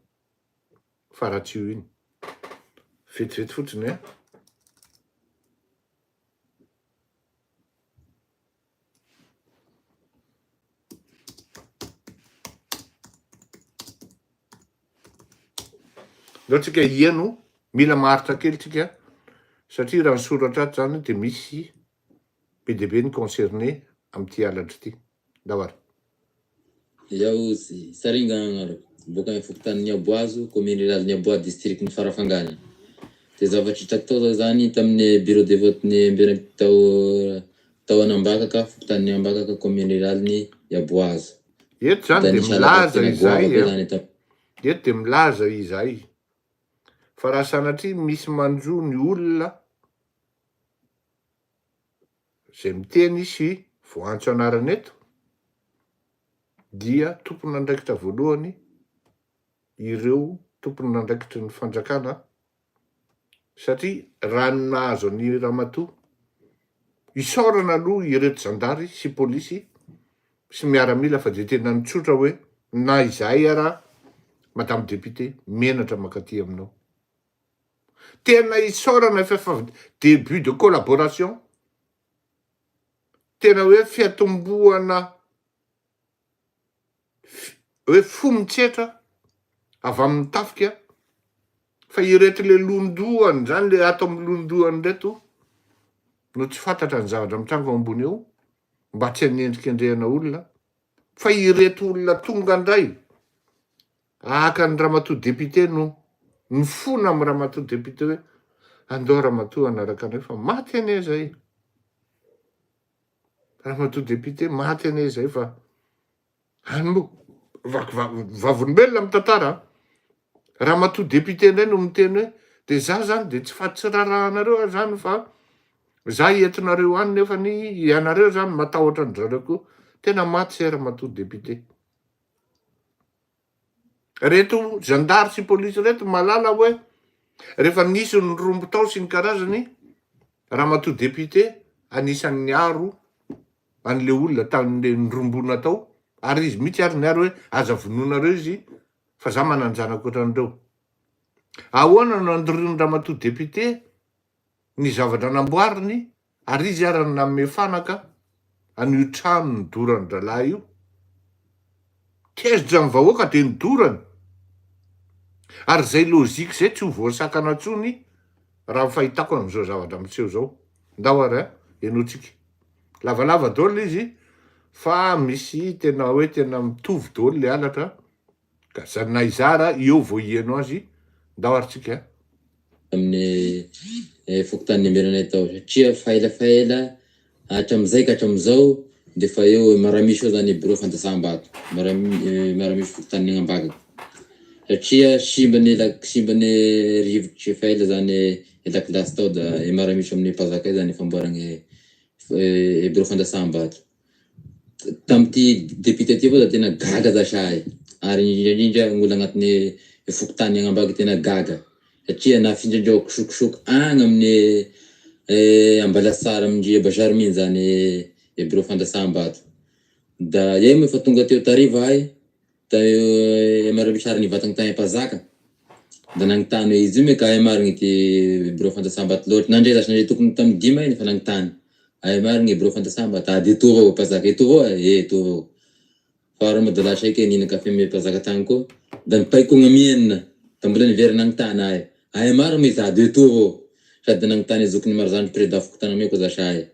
Faratsiho iny. Vetivety fotsiny eh. Ndao tsika hieno, mila maharitra kely tsika satria raha ny soratra ato zany dia misy be dia be ny concerné amin'ity halatra ity. Ndao ary. Iaozy, Saringa agnarako, boaka amin'ny fokontanin'i Aboazo, commune ruralin'i Aboa, district-n'i Farafangana. Dia zavatra hitako tao zao zany tamin'ny bureau de vote-n'ny Embera tao tao Anambakaka, fokontanin'i Ambakaka, commune ruralin'i Aboazo. Eto zany Dia dia nisy halatra milaza tena goava izahay be a, zany tao. eto dia milaza izahay fa raha sanatria misy manjo ny olona izay miteny sy voaantso anarana eto. dia tompon'andraikitra voalohany ireo tompon'andraikitry ny fanjakana satria raha ny nahazo an'i ramatoa, isaorana aloha ireto zandary sy polisy sy miaramila fa dia tena nitsotra hoe na izahay ara madame député menatra mankaty aminao. Tena isaorana efa efa début de collaboration, tena hoe fiatombohana hoe fo mitsetra avy amin'ny tafika fa ireto le londohany zany le ato amin'ny londohany ireto no tsy fantatra ny zavatra mitranga ao ambony eo mba tsy hanendrikendrehana olona fa ireto olona tonga ndray ahaka ny ramatoa député no mifona amin'ny ramatoa député hoe andao ramatoa hanaraka anay fa maty anie zay. Ramatoa député maty anie izay fa any moa vaky vavolombelona amin'ny tantara an! Ramatoa député indray no miteny hoe de za zany de tsy fa tsy rarahanareo aho zany fa za entinareo any nefany ianareo zany matahotra an-dry zareo koa, tena maty zay ramatoa député. Reto zandary sy polisy reto mahalala hoe rehefa nisy ny rombo tao sy ny karazany, ramatoa député anisan'ny niaro an'le olona tamin'le nirombona tao ary izy mihitsy ary niaro hoe aza vonoinareo izy fa za manan-janaka ohatran'ireo. Ahoana no nandorian'ny ramatoa député ny zavatra namboariny ary izy ara no nanome fanaka an'io trano nidoran-dralahy io. Tezitra ny vahoaka dia nidorany. Ary izay logique izay tsy ho voasakana intsony raha ny fahitako an'izao zavatra miseho izao. Ndao ary an, henointsika. Lavalava daholo izy fa misy tena hoe tena mitovy daholo le halatra Ka za na iza ara eo vao hieno azy, ndao ary tsika a. Amin'ny fokontany niambenanay tao satria fa ela fa ela hatramizay ka hatramizao de fa eo Maramisy eo zany bureau fandatsaham-bato Maramisy fokontany Agnambakaka satria simba ny lak simba ny rivotry efa ela zany lakilasy tao da i Maramisy amin'ny Mpanjaka io zany famboaragny bureau fandatsaham-bato. Tamin'ity député ty avao za tena gaga za sahy ary indrindra indrindra ny olo agnatin'ny fokontany Agnambaky tena gaga satria nafindrindreo kisokisoky agny amin'ny Ambalasara amindry Bazarmine zany bureau fandrasam-bato da iay moa efa tonga teo tariva ahay Teo Maromisary nivatagna tany Ampazaka, da nagnontany hoe izy io me ka aia marigny ity birao fandraisam-bato loatra, nandre zasy nandre tokony tamin'ny dimy aia efa nagnontany, aia marigny birao fandraisam-bato, ah de etoa avao Ampazaka, etoa avao eh, eh etoa avao, farany moa da lasa eky nihina kafe amy Ampazaka tagny koa, da nipaiko gn'amienina, da mbola niverina nagnontany ahy, aia marigny izy, ah de etoa avao, sady nagnontany zokiny Marizandry président fokontany ameko zasy ahy,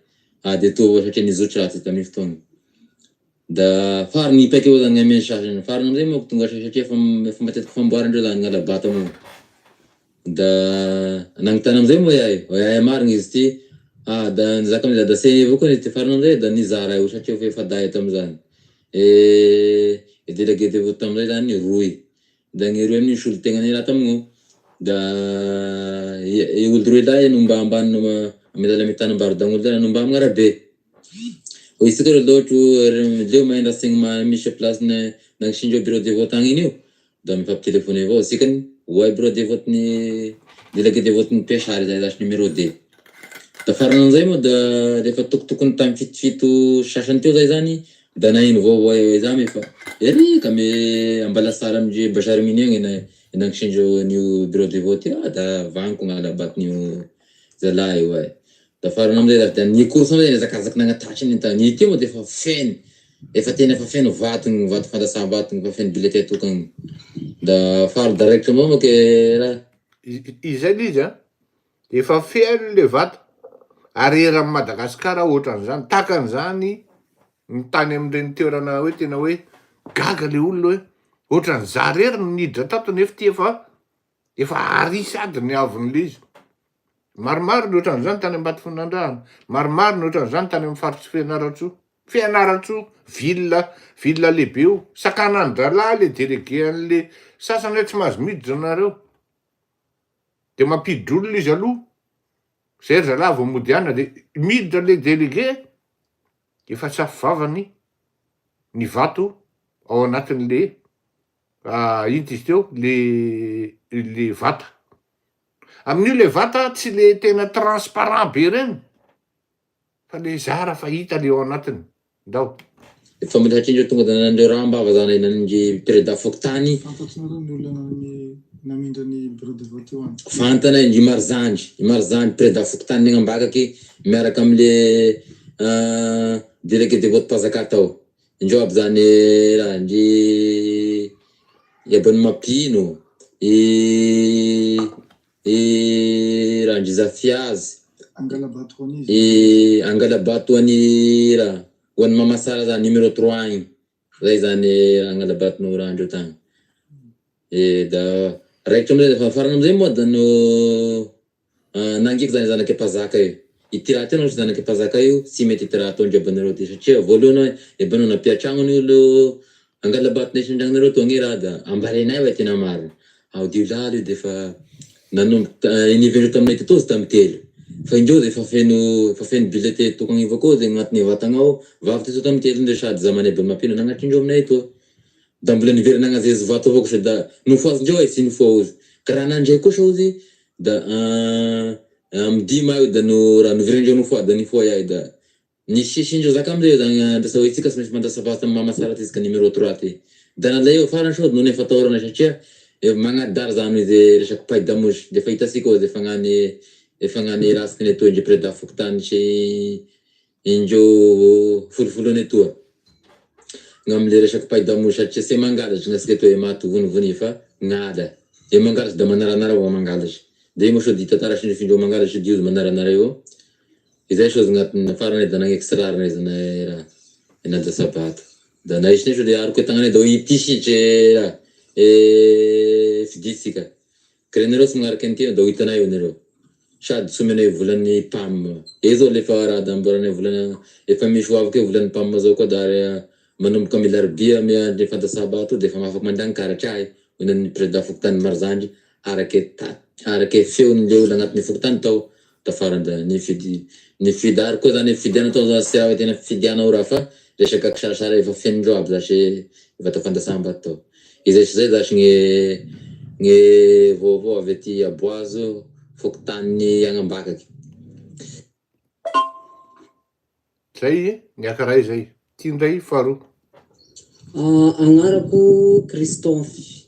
ah de etoa avao satria nizotro ratsy izy tamin'io fotoagna. Da farany nipaika eo zany amian'ny sasany, farany amizay manko tonga saina satria efa efa matetiky famboarandreo zany hala-bato amignao. Da nagnontany amizay moa iahy hoe aia marigny izy ty, ah da nizaka amizay da ceni avao koa izy ty, farany amizay da nizara io satria efa efa-dahy tamizany. E délégué de vote tamizay zany roy, da gny roy amin'io solotegnan'ny raha tamignao, da i olo roy lahy no mba ambany amy lalana tanimbary da gn'olo zany no mba amin'arabe. Hoy isika reo loatro leo mahay renseignement misy place ny nagnisiandreo bureau de vote agny iny io da mifampitelephone avao asikany hoay bureau de vote ny délégué de vote ny Peshary zay zasy numéro deux. Da farany amizay moa da refa tokotokony tamy fitofito sasany teo zay zany da naheno vaovao hoe za efa ery ka amy Ambalasara amindry Bazarmine agny nagnisiandreo an'io bureau de vote io ah da vaniko gn'ala-baton'io zalahy io ay. Da farany amizay za da ny course amizay nihazakazaky nagnatatry ny entana, ny teo moa defa feno, efa tena efa feno vato ny vato fandatsaham-bato efa feno bulletin tokana, da fary da raikitra amizao manko e raha. Izay le izy an, efa feno le vato, ary eran'i Madagasikara ohatran'izany, takan'izany ny tany amin'ireny toerana hoe tena hoe gaga le olona hoe ohatran'ny za rery no niditra tato nefa ity efa Efa ary sady ny haavon'ilay izy. Maromaro ny ohatran'izany tany Ambatofinandrahana, maromaro ny ohatran'izany tany amin'ny faritr'i Fianarantsoa. Fianarantsoa, ville, ville lehibe io. Sakanan-drahalahy le délégué an'le sasany hoe tsy mahazo miditra nareo. De mampiditra olona izy aloha, zay ry zalahy vao mody any de miditra le délégué, efa tsy afo vavany ny vato. ao anatin'le inona izy teo, le le vata. Amin'io le vata tsy le tena transparent be reny fa le zara fa hita le ao anatiny. Ndao. Efa mbola satria ndreo tonga da nandreo raha ambava zany nanindry président fokontany. Fantatrinareo ny olona nanome namindra ny bureau de vote io any? Fantanay ndry Marizandry, i Marizandry président fokontany ny Agnambakaky miaraka amle délégué de vote Mpazaka tao. Indreo aby zany raha ndry Iabany Mampino, i i raha ndry Zafiazy. Angalabato ho an'iza? I Angalabato ho an'i raha ho an'i Mamasara zany numéro trois igny. Zay zany Angalabato no raha ndreo tagny. E da raikitra amizay fa farany amizay moa da no Nangiako zany zanak'i Mpazaka io. Ity raha ty anao zanak'i Mpazaka io tsy mety ity raha ataondry abanareo ty satria voalohany ebanao nampiatragno ny olo angalabato nesindragnareo toa gne raha da ambarenay va tena marina. Aodio lalo io defa nanomboka niverina taminay teto izy tamin'ny telo fa indreo efa feno efa feno bulletin tokony avao koa zay agnatiny vatagna ao vavy teto tamin'ny telo ndre sady zamany aby mampino nagnatrindreo aminay etoa. Da mbola niverina nagnazezo vato avao kosa da nofohazindreo ay tsy nifoha ozy ka raha nandray kosa ozy Da amy dimy aho da no raha noverendreo nifoha da nifoha iahy da nisy sindry zaka amizay zany andrasa hoe tsika tsy maintsy mandrasa vato amy mama sara ty izy ka numéro trois ty da nalahelo farany sao nony efa atahorana satria efa magnadara zany izy resaky paille damosy de efa hitasika ozy efa agnany efa agnany rasikiny etoa indreo président fokontany sy Indreo folofolony etoa. Gn'amle resaky paidamosy satria tsy mangalatra gn'asika etoa e maty vonivony fa gn'ala e mangalatra da manaranara vao mangalatra de io moa sao dia tantara sindrifindreo mangalatra dio izy manaranara eo izay sao gn'atiny farany da nagneky tsy rariny izy na raha e nandatsa-bato da nahisinay sao dia aroko e tagnanay da ity sitry e raha e fiditsika Ka raha nareo tsy magnaraka an'ity da ho hitanay eo nareo. Sady tsy omenay volan'ny pam. Eo zao le efa raha da amboaranay volana efa misy ho avy keo volan'ny pam zao koa da manomboka amin'ny alarobia miandry fandatsaham-bato io dia efa afaka mandany karatra ahy hoy ny prezida fokontany Marizandry araka araka feon'le olona agnatin'ny fokontany tao tafara da nifidy nifidy ary koa zany fifidianana tao zany tsy raha hoe tena fifidianana io raha fa resaka kisarisary efa fenondreo aby zasy vata fandatsaham-bato tao. Izay sy izay zasy gne gne vaovao avy aty Aboazo, fokontanin'i Agnambakaky. Zay ny ankiray zay. Ty ndray faharoa. Agnarako Christophe,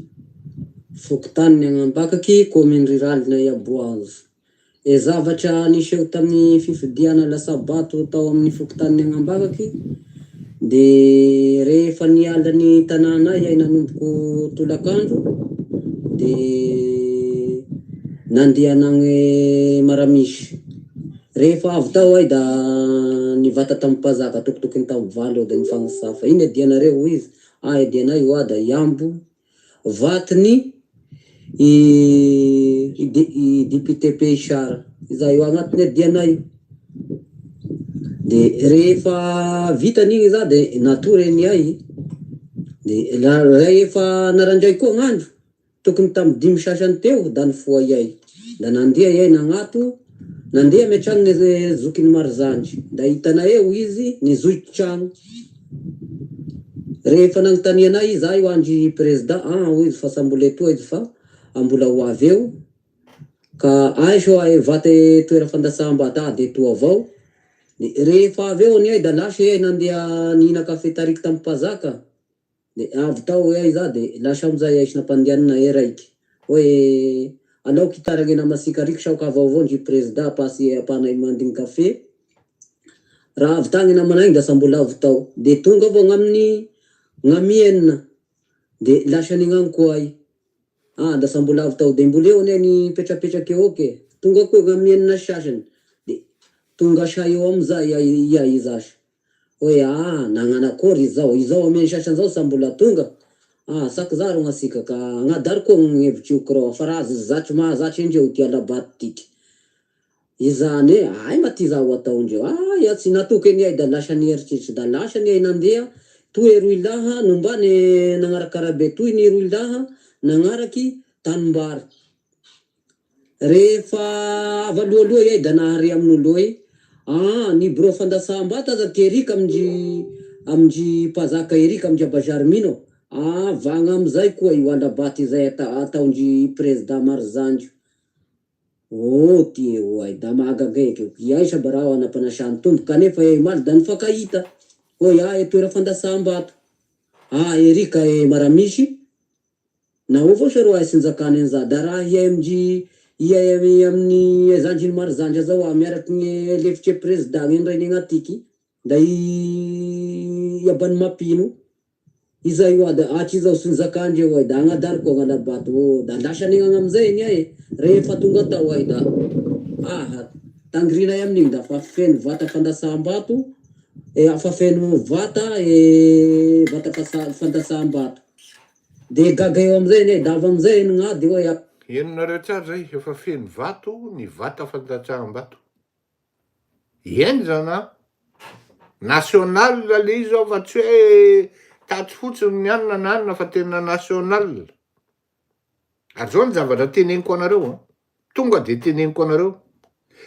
fokontanin'i Agnambakaky, commune rurale-nay Aboazo. E Zavatra niseho tamin'ny fifidiana latsa-bato tao amin'ny fokontanin'i Agnambakaky dia rehefa niala ny tanànay ahy nanomboko tolakandro dia nandeha nagne Maramisy. Rehefa avy tao ahy da nivata tamin'ny mpanjaka tokotokony tamin'ny valo eo dia nifagnisafa. Ino iadianareo hoy izy? Ah iadianay hoa da hiambo Vatony i i député Peychard izay eo agnatiny adianay io. De rehefa vitany igny za de natory ny ay, de rehefa narandray koa gn'andro, tokony tamy dimy sasany teo da nifoha iay, da nandeha iay nagnato, nandeha amy tragnony zokiny Marizandry, da hitanay eo izy nizohy tragno. Rehefa nanontanianay izy, ah io andry prezida, ah hoy izy fa sa mbola etoa izy fa mbola ho avy eo, ka aiza hoa e vata e toera fandatsaham-bato, ah de etoa avao, de rehefa avy eo anie da lasa iay nandeha nihina kafe tariky tamin'ny mpazaka, de avy tao iay za de lasa amizay iay sy nampandehanina e raiky, hoe alao kitaragny namantsika ariky sao ka vaovao ndry prezida pasy apanay mandigny kafe. Raha avy tagny namana igny da sa mbola avy tao. De tonga avao gn'aminy gn'amy enina de lasa nignano koa ay. Ah da sa mbola avy tao. De mbola eo anie nipetrapetraky eo ke. Tonga koa gn'amy enina sy sasany. De tonga sa eo amizay ay iay zasy. Hoe ah nagnano akory izao. Izao amy eny sasany zao sa mbola tonga. Ah saky za ro gn'atsika ka agnadary koa gn'hevitry io kirao fa raha zatry mahazatry endreo ty alabato tiky. Izany e, ay ma ty zaho ataondreo, ay a tsy natoky anie ay da lasa nieritreritra da lasa anie ay nandeha, toy e roilaha nombany nagnaraka arabe toy ny roilaha nagnaraky tanimbary. Rehefa avy alohaloha iay da nahare amin'olo hoe, aa ny birao fandatsaham-bato aza ty ery ka amindry amindry mpazaka ery ka amindry Abajarmino. Aa vagna amizay koa io andrabaty izay ataondry prezida Marizandry oh ty oay da mahagaga eky io iaisa ba raha anampanasany tompo kanefa e omaly da nifankahita hoy ah e toera fandasam-bato ah ery ka e maramisy Nahoa avao sa roahy tsy njakany anza da raha hiay amindry hiay amin'ny zandriny Marizandry zao aho miaraky ny lefitry prezida ny rainy agnatiky da i abany mampino izay oa da hatrizao tsy njakandreo oay da agnadary koa agnalabato oo da lasa anegny amizay anie e rehefa tonga tao ay da aha tangirinay amin'igny da fa feno vata fandatsaham-bato e fa feno vata e vata fandatsaham-bato. Dia gaga eo amizay anie, da avy amizay ny gnady hoe a. Henonareo tsara zay, efa feno vato ny vata fandatsaham-bato. Henjana an! National le izy zao fa tsy hoe tatsy fotsiny ny anona na anona fa tena national. Ary zao ny zavatra teneniko anareo an, tonga de teneniko anareo,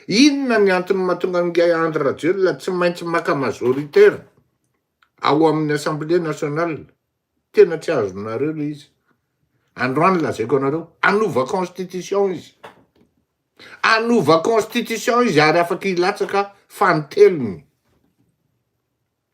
inona ny antony mahatonga an'ingahy Andry Rajoelina tsy maintsy maka majoritaire ao amin'ny assemblée nationale? Tena tsy azonareo le izy. Androany lazaiko anareo, hanova constitution izy. Hanova constitution izy ary afaka hilatsaka fanintelony.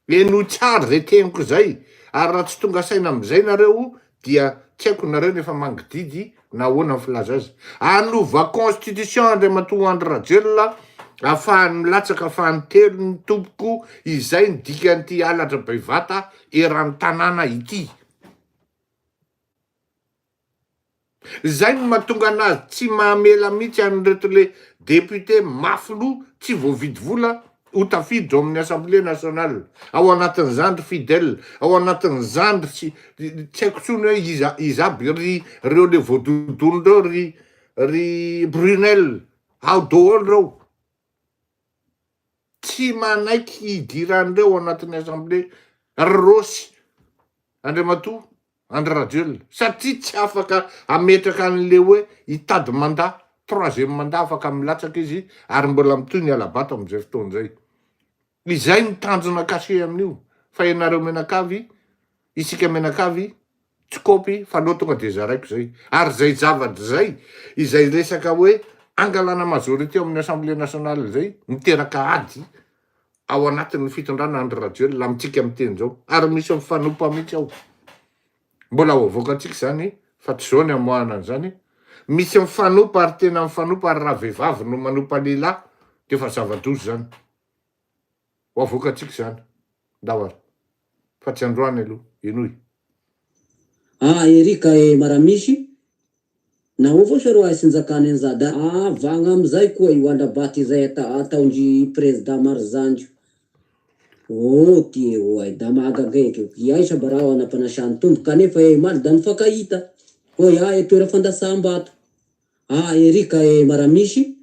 Henoy tsara zay teniko zay, ary raha tsy tonga saina amizay nareo dia tsy haiko nareo no efa mangididy na ahoana ny filaza azy. Hanova constitution Andriamatoa Andry Rajoelina afahany milatsaka fanintelony tompoko, izay ny dikan'ity halatra bevata eran'ny tanàna ity. Izay no mahatonga anazy tsy mamela mihitsy an'ireto le député mafy loha tsy voavidy vola ho tafiditra ao amin'ny assemblée nationale. Ao anatin'izany ry Fidèle, ao anatin'izany ry tsy tsy haiko intsony hoe iza iza aby ry reo le voadodona reo ry ry Brunel, ao daholo reo. Tsy manaiky hidiran'ireo ao anatin'ny assemblée ry Rossy, Andriamatoa Andry Rajoelina, satria tsy afaka hametraka an'le hoe hitady mandat, troisième mandat afaka milatsaka izy ary mbola mitohy ny hala-bato amin'izay fotoana izay. Izay no tanjona caché amin'io fa ianareo mianakavy, isika mianakavy tsy kôpy fa aleo tonga de zaraiko zay. Ary zay zavatra zay, izay resaka hoe angalana majorité ao amin'ny assemblée nationale zay miteraka ady ao anatin'ny fitondrana Andry Rajoelina amintsika miteny zao. Ary misy mifanompa mihitsy ao. Mbola ho avoakantsika izany fa tsy zao ny amoahana an'izany. Misy mifanompa ary tena mifanompa ary raha vehivavy no manompa lehilahy de efa zava-doza zany. Ho avoakantsika izany. Ndao ary. Fa tsy androany aloha. Henoy. Ah Eric eh maramisy nahoa vao sa roahy sinjakany anza da ah vagna amizay koa io andrabaty izay ataondry prezida marizandry oh ty oay da mahagaga eky io iaisa ba raha anampanasany tompo kanefa eh omaly da nifankahita hoy ah eh toera fandasam-bato ah Eric eh maramisy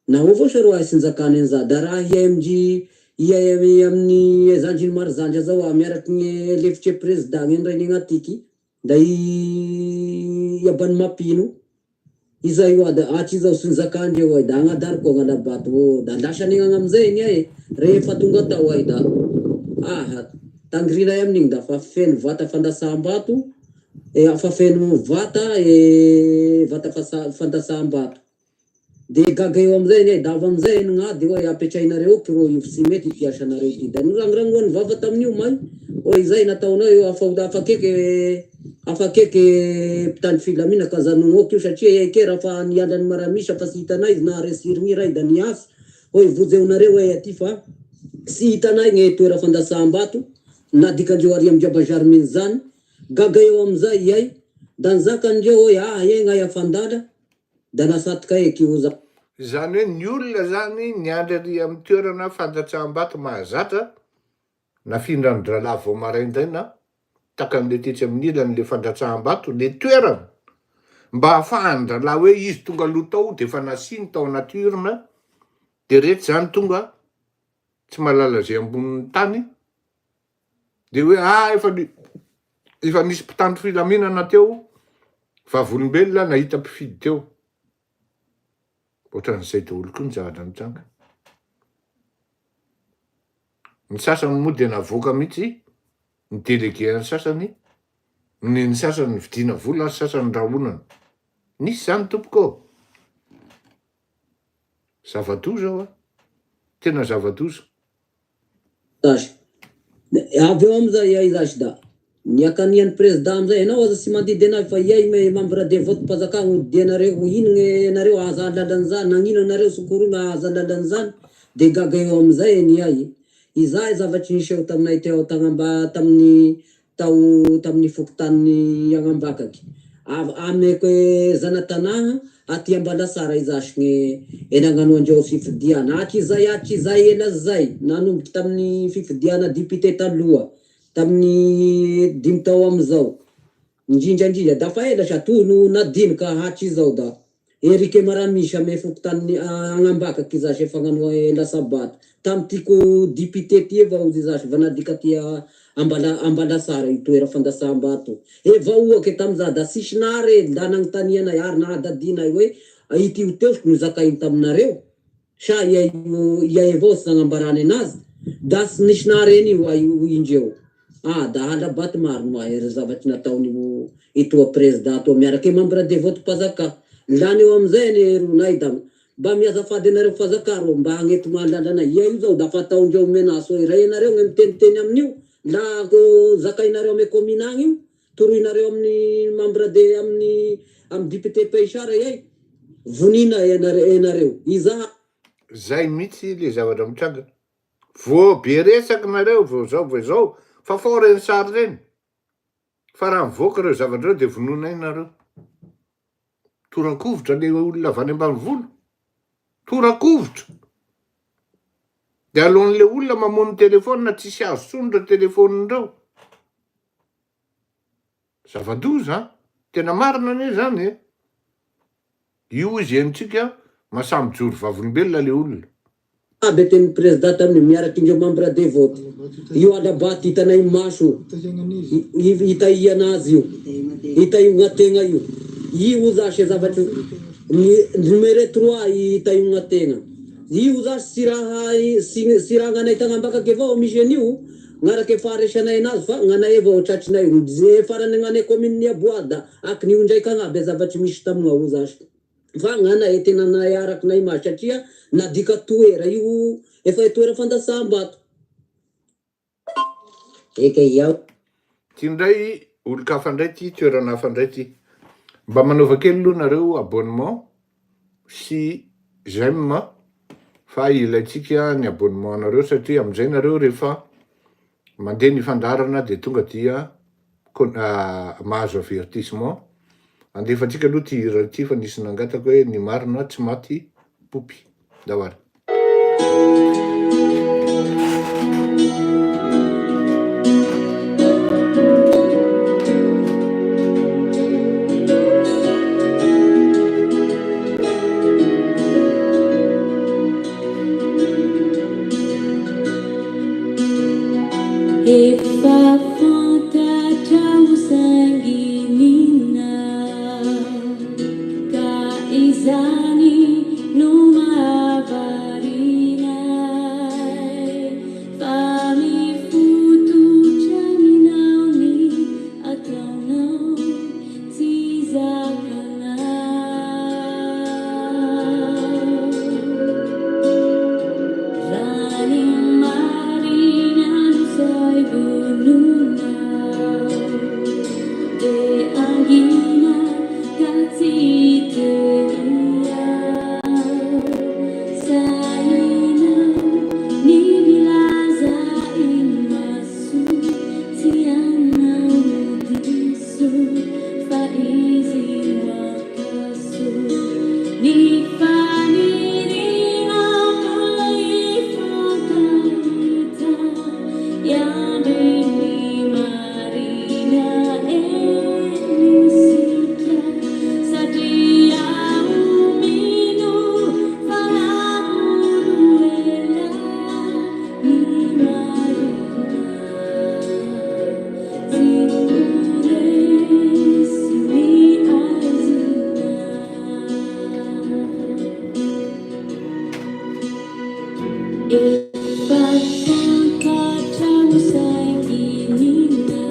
Nahoa vao sa roahy sinjakany anza da raha hiay amindry hiay amin'ny zandriny marizandry zao aho miaraky ny lefitry prezida ny rainy agnatiky da i abany mampino izay oa da hatrizao sinjakandreo oay da agnadary koa agnalabato oo da lasa anegny amizay anie e rehefa tonga tao ay da aha tangirinay amin'igny da fa feno vata fandatsaham-bato e fa feno vata e vata fandatsaham-bato. De gaga eo amizay anie, da avy amizay ny gnady oe apetrahinareo eo kirô io tsy mety ity asanareo ity, da norangorangoany vava tamin'io may oe izay nataonao io afa afakeky afakeky mpitandro filamina ka ajanogno ok io satria eke raha fa niala ny maramisa fa tsy hitanay izy naharesy hirigny ray da niasa oe vojeonareo oe aty fa tsy hitanay gne toera fandatsaham-bato nadikandreo ary amdriaba jarmine zany, gaga eo amizay iay da nizakandreo oe ah egna ay afandala Da nasatka eky io za. Izany hoe ny olona zany niandry ary amin'ny toerana fandatsaham-bato mahazatra, nafindran-drahalahy vao maraindraina takan'le tetsy amin'ny ilany le fandatsaham-bato, le toerana mba ahafahan-drahalahy hoe izy tonga aloha tao de efa nasiany tao anaty urne, de reto zany tonga tsy mahalala ze ambonin'ny tany, de hoe ah efa efa nisy mpitandro filaminana teo, vavolombelona nahita mpifidy teo. Ohatran'izay daholo koa ny zavatra mitranga. Ny sasany moa de navoaka mihitsy ny délégué an'ny sasany. Ny ny sasany nividiana vola ary sasany rahonana. Nisy zany tompoko ô! Zava-doza hoa! Tena zava-doza. Zasy. Avy eo amizay iay zasy da niakanian'ny prezida amizay enao aza tsy mandidy anay fa iay membre de vote mpanjaka hodianareo ho inogne nareo aza ahalala an'izany nagnino anareo sokoroy ma aza ahalala an'izany de gaga eo amizay eniay izahay zavatry niseho taminay teo tagnamba tamin'ny tao tamin'ny fokontanin'i Agnambakaky, av ameko zana-tanàgna aty Ambalasara izasy gne e nagnanoan-dreo fifidiana hatrizay hatrizay ela zay, nanomboky tamin'ny fifidiana député taloha tamin'ny dimy tao amizao, indrindra indrindra da fa ela sa toa no nadino ka hatrizao da Eric Maramisy ame fokontany Agnambakaky zasy efa agnanoa latsabato tamy ty ko dipite ty evao izy zasy va nadika ty Ambala Ambalasara io toera fandatsaham-bato e vahoake tamy za da tsisy nahare la nagnontanianay ary nahadadinay hoe ity ho teosiko no zakainy taminareo sa ia io ia evao tsy nagnambarany anazy da tsy nisy nahare an'io hoy indreo. Ah da hala-bato marina hoa ery zavatry nataon'io itoa prezida toa miarake membre de vote mpazaka lany eo amizay anie ronay da mba miazafady anareo fazaka rô mba agnety mahalala ia io zao da fa ataondreo menace hoe ray anareo gny miteniteny amin'io la ko zakainareo ame commune agny io toroinareo amin'ny membre de amin'ny amy député Paysar iay vonina enareo izaha Zay mihitsy le zavatra mitranga. Vao be resaky nareo vao zao vao zao, fafao reny sary reny fa raha mivoaka ireo zavatra ireo de vonoinay nareo. Torakovitra le olona avy any ambanivolo, torakovitra. De alohan'le olona mamono telephone tsisy azo tsony reo telephone reo. Zava-doza an! Tena marina anie zany e! Io izy henontsika masahy mijoro vavolombelona le olona. Aby tenin'ny prezida tamin'io miaraka indreo membre de vote io hala-bato hitanay maso io hitahiana azy io hitahiogna tegna io io zasy zavatry ny numere trois hitahiogna tegna io zasy tsy raha tsy raha gnanay tagnambakaky avao misy an'io gnaraka faharesanay anazy fa gnanay avao tratrinay io ze farany gnanay commune Niaboa da akin'io ndraiky agnaby zavatry misy tamignao zasy Fa gnanay tena nay araky nay maso satria nadika toera io efa toera fandatsaham-bato. Eka iaho. Ty ndray olon-kafa ndray ty, toerana hafa ndray ty. Mba manaova kely aloha nareo abonnement sy j'aime fa ilaintsika ny abonnement nareo satria amizay nareo rehefa Mandeha ny fandaharana dia tonga dia mahazo avertissement. Alefantsika aloha ity hira ity fa nisy nangataka hoe ny marina tsy maty poopy. Ndao ary. Efa fantatrao saingy nina Ka izany no mahavariana ahy Fa mifototra aminao ny ataonao Tsy zakanao. Raha ny marina no sahy vonoina Dia hangina ka tsy hiteny aho Sahinao ny milaza imaso Tsy anao no diso Fa izy no ankaso Ny faniriana mbola hifankahita Hiandry ny marina eny isika Satria aho mino fa na ho ela ny marina Tsy ho resy ny aizina. Efa fantatrao saingy nina.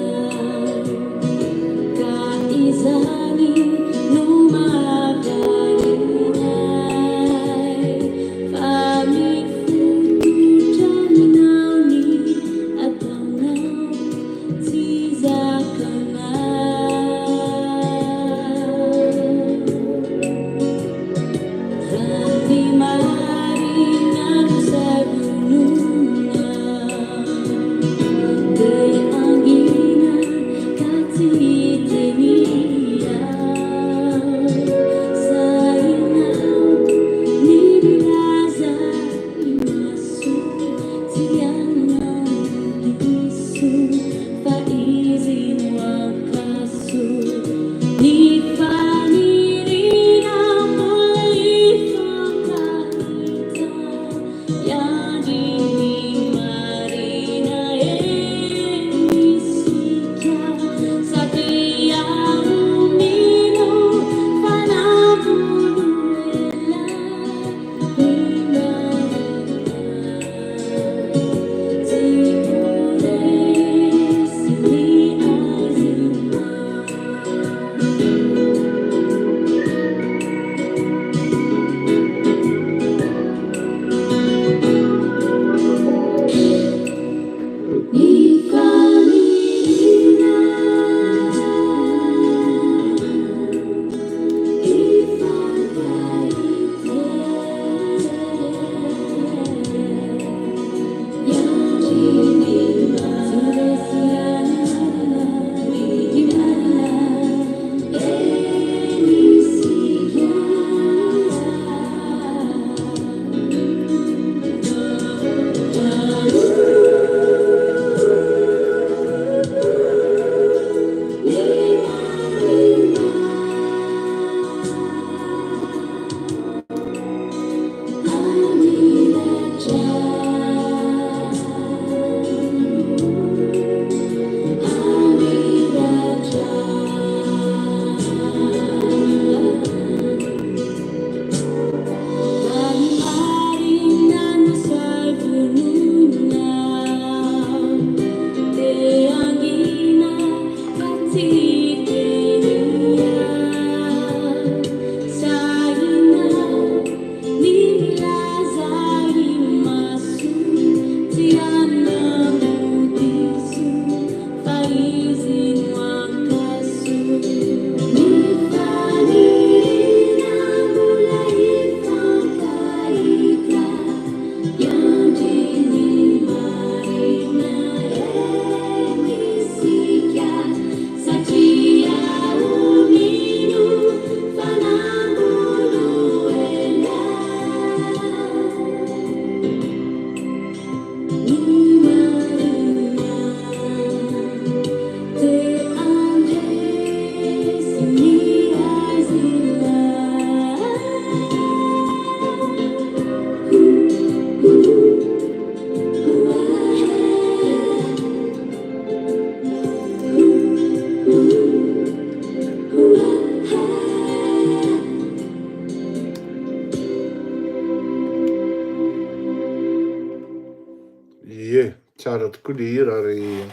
Tsara tokoa le hira ary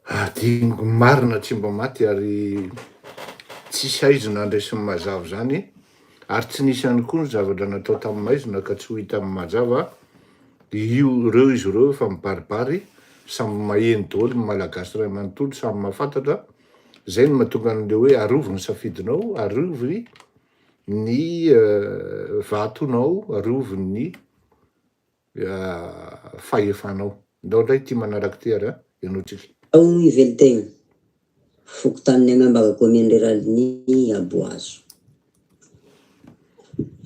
adinoko marina tsy mba maty ary tsisy haizina handresy ny mazava zany ary tsy nisy ihany koa ny zavatra natao tamin'ny maizina ka tsy ho hita amin'ny mazava io ireo izy ireo efa mibaribary samy maheno daholo ny malagasy iray manontolo samy mahafantatra zay no mahatonga an'le hoe arovy ny safidinao arovy ny vatonao arovy ny fahefanao. Ndao ndray ity manaraka ity ary an, henointsika. Ao i Velontegna, fokontanin'i Agnambava kaominina reralin'i Aboazo.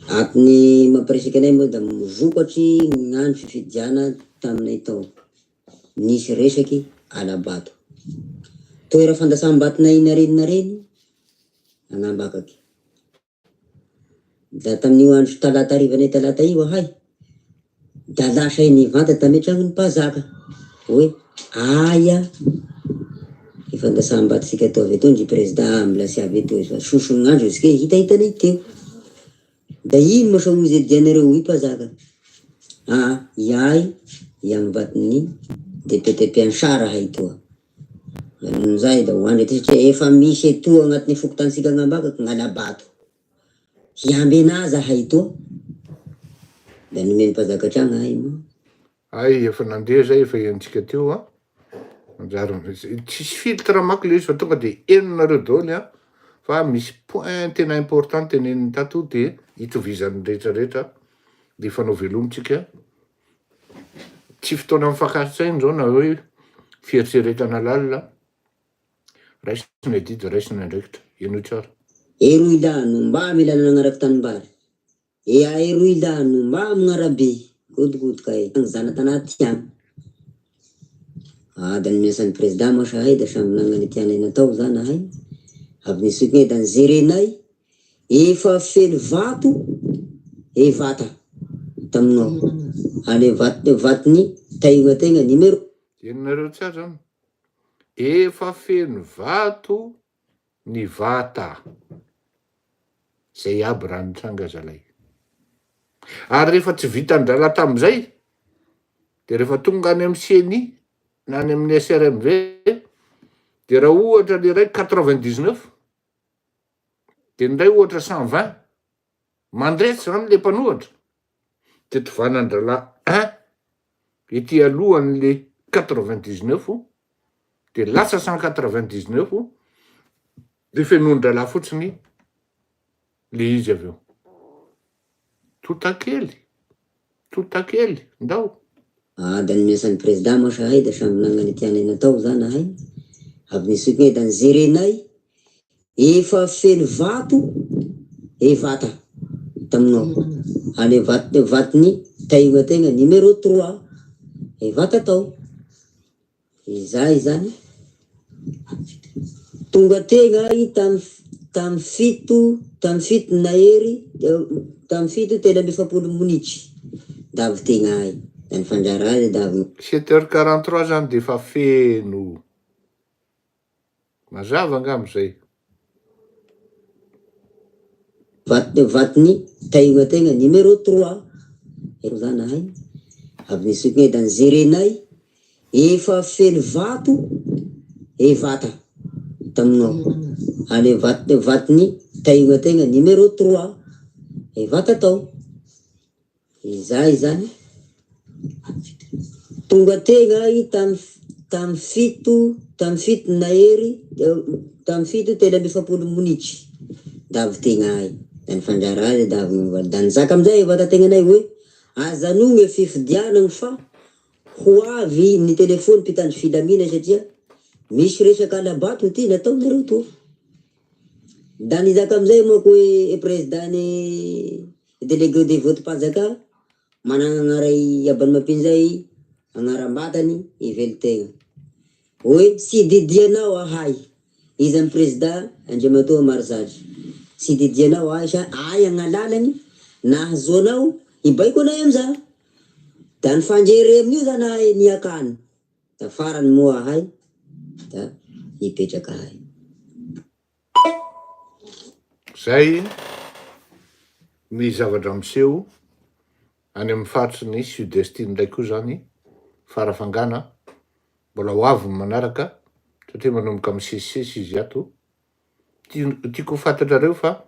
Antony mampiresaka anay moa da vokatry ny andro fifidiana taminay tao, nisy resaky ala-bato. Toera fandatsaham-batonay narenina reny, Agnambakaky. Da tamin'io andro talata harivanay talata io ahay, da lasa ahy nivanta tamy tragnon'ny mpanjaka hoe aia i fandatsaham-batontsika tao avy etoa ndry prezida ah mbola tsy avy etoa izy fa sosogn'andro izy ke hitahitanay teo. Da ino moa sa hozy dianareo hoy mpanjaka, aa iahy iambaton'ny depiote Mpiansara ahay toa. Amin'izay da ho andry aty satria efa misy etoa agnatin'ny fokontanintsika Agnambakako gn'alabato. Hiambena azy ahay etoa. Da nomen'ny mpanjaka hatragny ahay moa. Hay efa nandeha zay efa henontsika teo an, manjary tsisy filtre manko le izy fa tonga de henonareo daholo an, fa misy point tena important teneniny tato de itovizan'ny rehetra rehetra de fanao veloma tsika. Tsy fotoana mifankatsaina izao na hoe fieritreretana lalina, raiso ny adidy, raiso ny andraikitra, henoy tsara. Eroy lahy no mba mila nagnaraka tanimbary e a eroy lahy no mba amign'arabe godogodoka e ny zana-tanà tiagna a da ny miasan'ny prezida moa sahay da samby nagnana ny tianay natao zany ahay avy nisokigna da nijerenay Efa feno vato e vata taminao any vato vatony taigna tegna numéro. Henonareo tsara zany? Efa feno vato ny vata. Zay aby raha nitranga zalay. Ary rehefa tsy vitan-drahalahy tamin'izay, de rehefa tonga any amin'ny ceni na any amin'ny SRMV, de raha ohatra le iray 99, De ny iray ohatra 120, mandresy zany le mpanohatra, de tovanan-drahalahy un ety alohan'le 99, de lasa 199, de fenoin-drahalahy fotsiny le izy avy eo. Tontakely, tontakely, ndao. Ah da ny miasan'ny prezida moa sahay da samby nagnana ny tianay natao zany ahay avy nisokigna da nijerenay efa feno vato e vata taminao any vato vatony taigna tegna numéro trois e vata tao. Izay zany. Tonga tegna ahy tam tam fito tam fito nahery tam fito 43 minitry da avy tegna ahy da nifandrara azy da avy. Sept heures 43 zany de efa feno. Mazava angamba zay. Vato vatony taigna tegna numéro trois zany ahay avy nisokigna da nijerenay Efa feno vato e vata taminao any vato vatony taigna tegna numéro trois e vata tao izay zany tonga tegna ahy tam tam fito tam fito nahery tam fito 43 minitry da avy tegna ahy da nifandrara azy da avy da nizaka amizay e vata tegnanay hoe azanogno e fifidianagna fa Ho avy ny telephone mpitandro filamina satria misy resaka alabato ity nataonareo toa. Da nizaka amizay moa ko hoe président ny délégué de vote mpanjaka managna agnara i Abany Mampino zay agnaram-batany i Velontegna. Hoe tsy didianao ahay iza ny président Andriamatoa Marizatra. Tsy didianao ahay sa ahy agnalalany nahazoanao hibaiko anay amizà. Da nifanjery amin'io zany ahay niakany, da farany moa ahay da nipetraka ahay. Zay ny zavatra miseho any amin'ny faritry ny sud est indray koa zany. Farafangana, mbola ho avy ny manaraka satria manomboka misesisesy izy ato. Tiako ho fantatrareo fa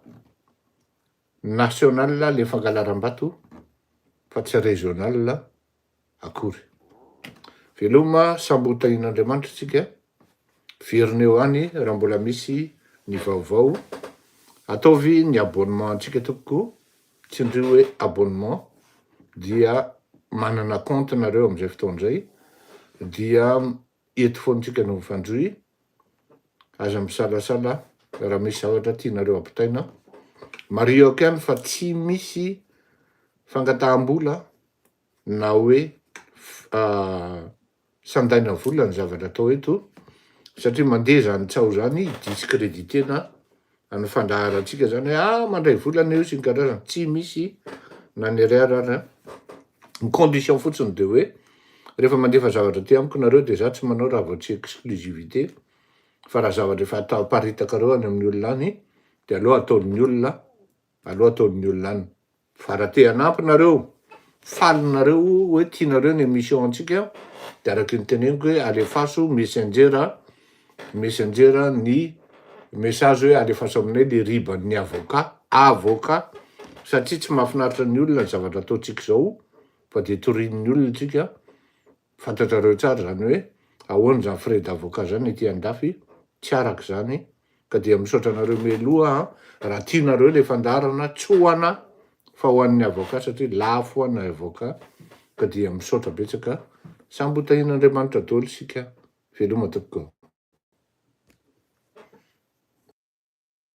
national le fangalaram-bato fa tsy regional akory. Veloma samby ho tahian'Andriamanitra tsika, verina eo any raha mbola misy ny vaovao, ataovy ny abonnement antsika tompoko, tsindrio hoe abonnement dia manana compte nareo amizay fotoana izay dia eto foana tsika no mifandrohy, aza misalasala raha misy zavatra tianareo ampitaina, mariho ihany fa tsy misy fangataham-bola na hoe sandaina vola ny zavatra atao eto satria mandeha zany tsaho zany hi-discrediter-na ny fandaharantsika zany hoe ah mandray vola anie io sy ny karazany, tsy misy na ny ariary ary an, ny condition fotsiny de hoe rehefa mandefa zavatra aty amiko nareo de za tsy manao raha vao tsy exclusivité fa raha zavatra efa atao aparitakareo any amin'ny olona any de aleo ataon'ny olona aleo ataon'ny olona any. Fa raha te hanampy nareo, faly nareo hoe tianareo ny émission antsika de araky ny teneniko hoe alefaso messenger messenger ny message hoe alefaso aminay le riban'ny avocat, avocat, satria tsy mahafinaritra ny olona ny zavatra ataontsika izao fa de torian'ny olona tsika, fantatrareo tsara zany hoe ahoana zany frais d'avocat zany aty andafy, tsy araka izany Ka dia misaotra anareo mialoha an, raha tianareo le fandaharana tsy ho ana fa ho an'ny avocat satria lafo an ny avocat ka dia misaotra betsaka, samby ho tahian'Andriamanitra daholo isika, veloma tompoko.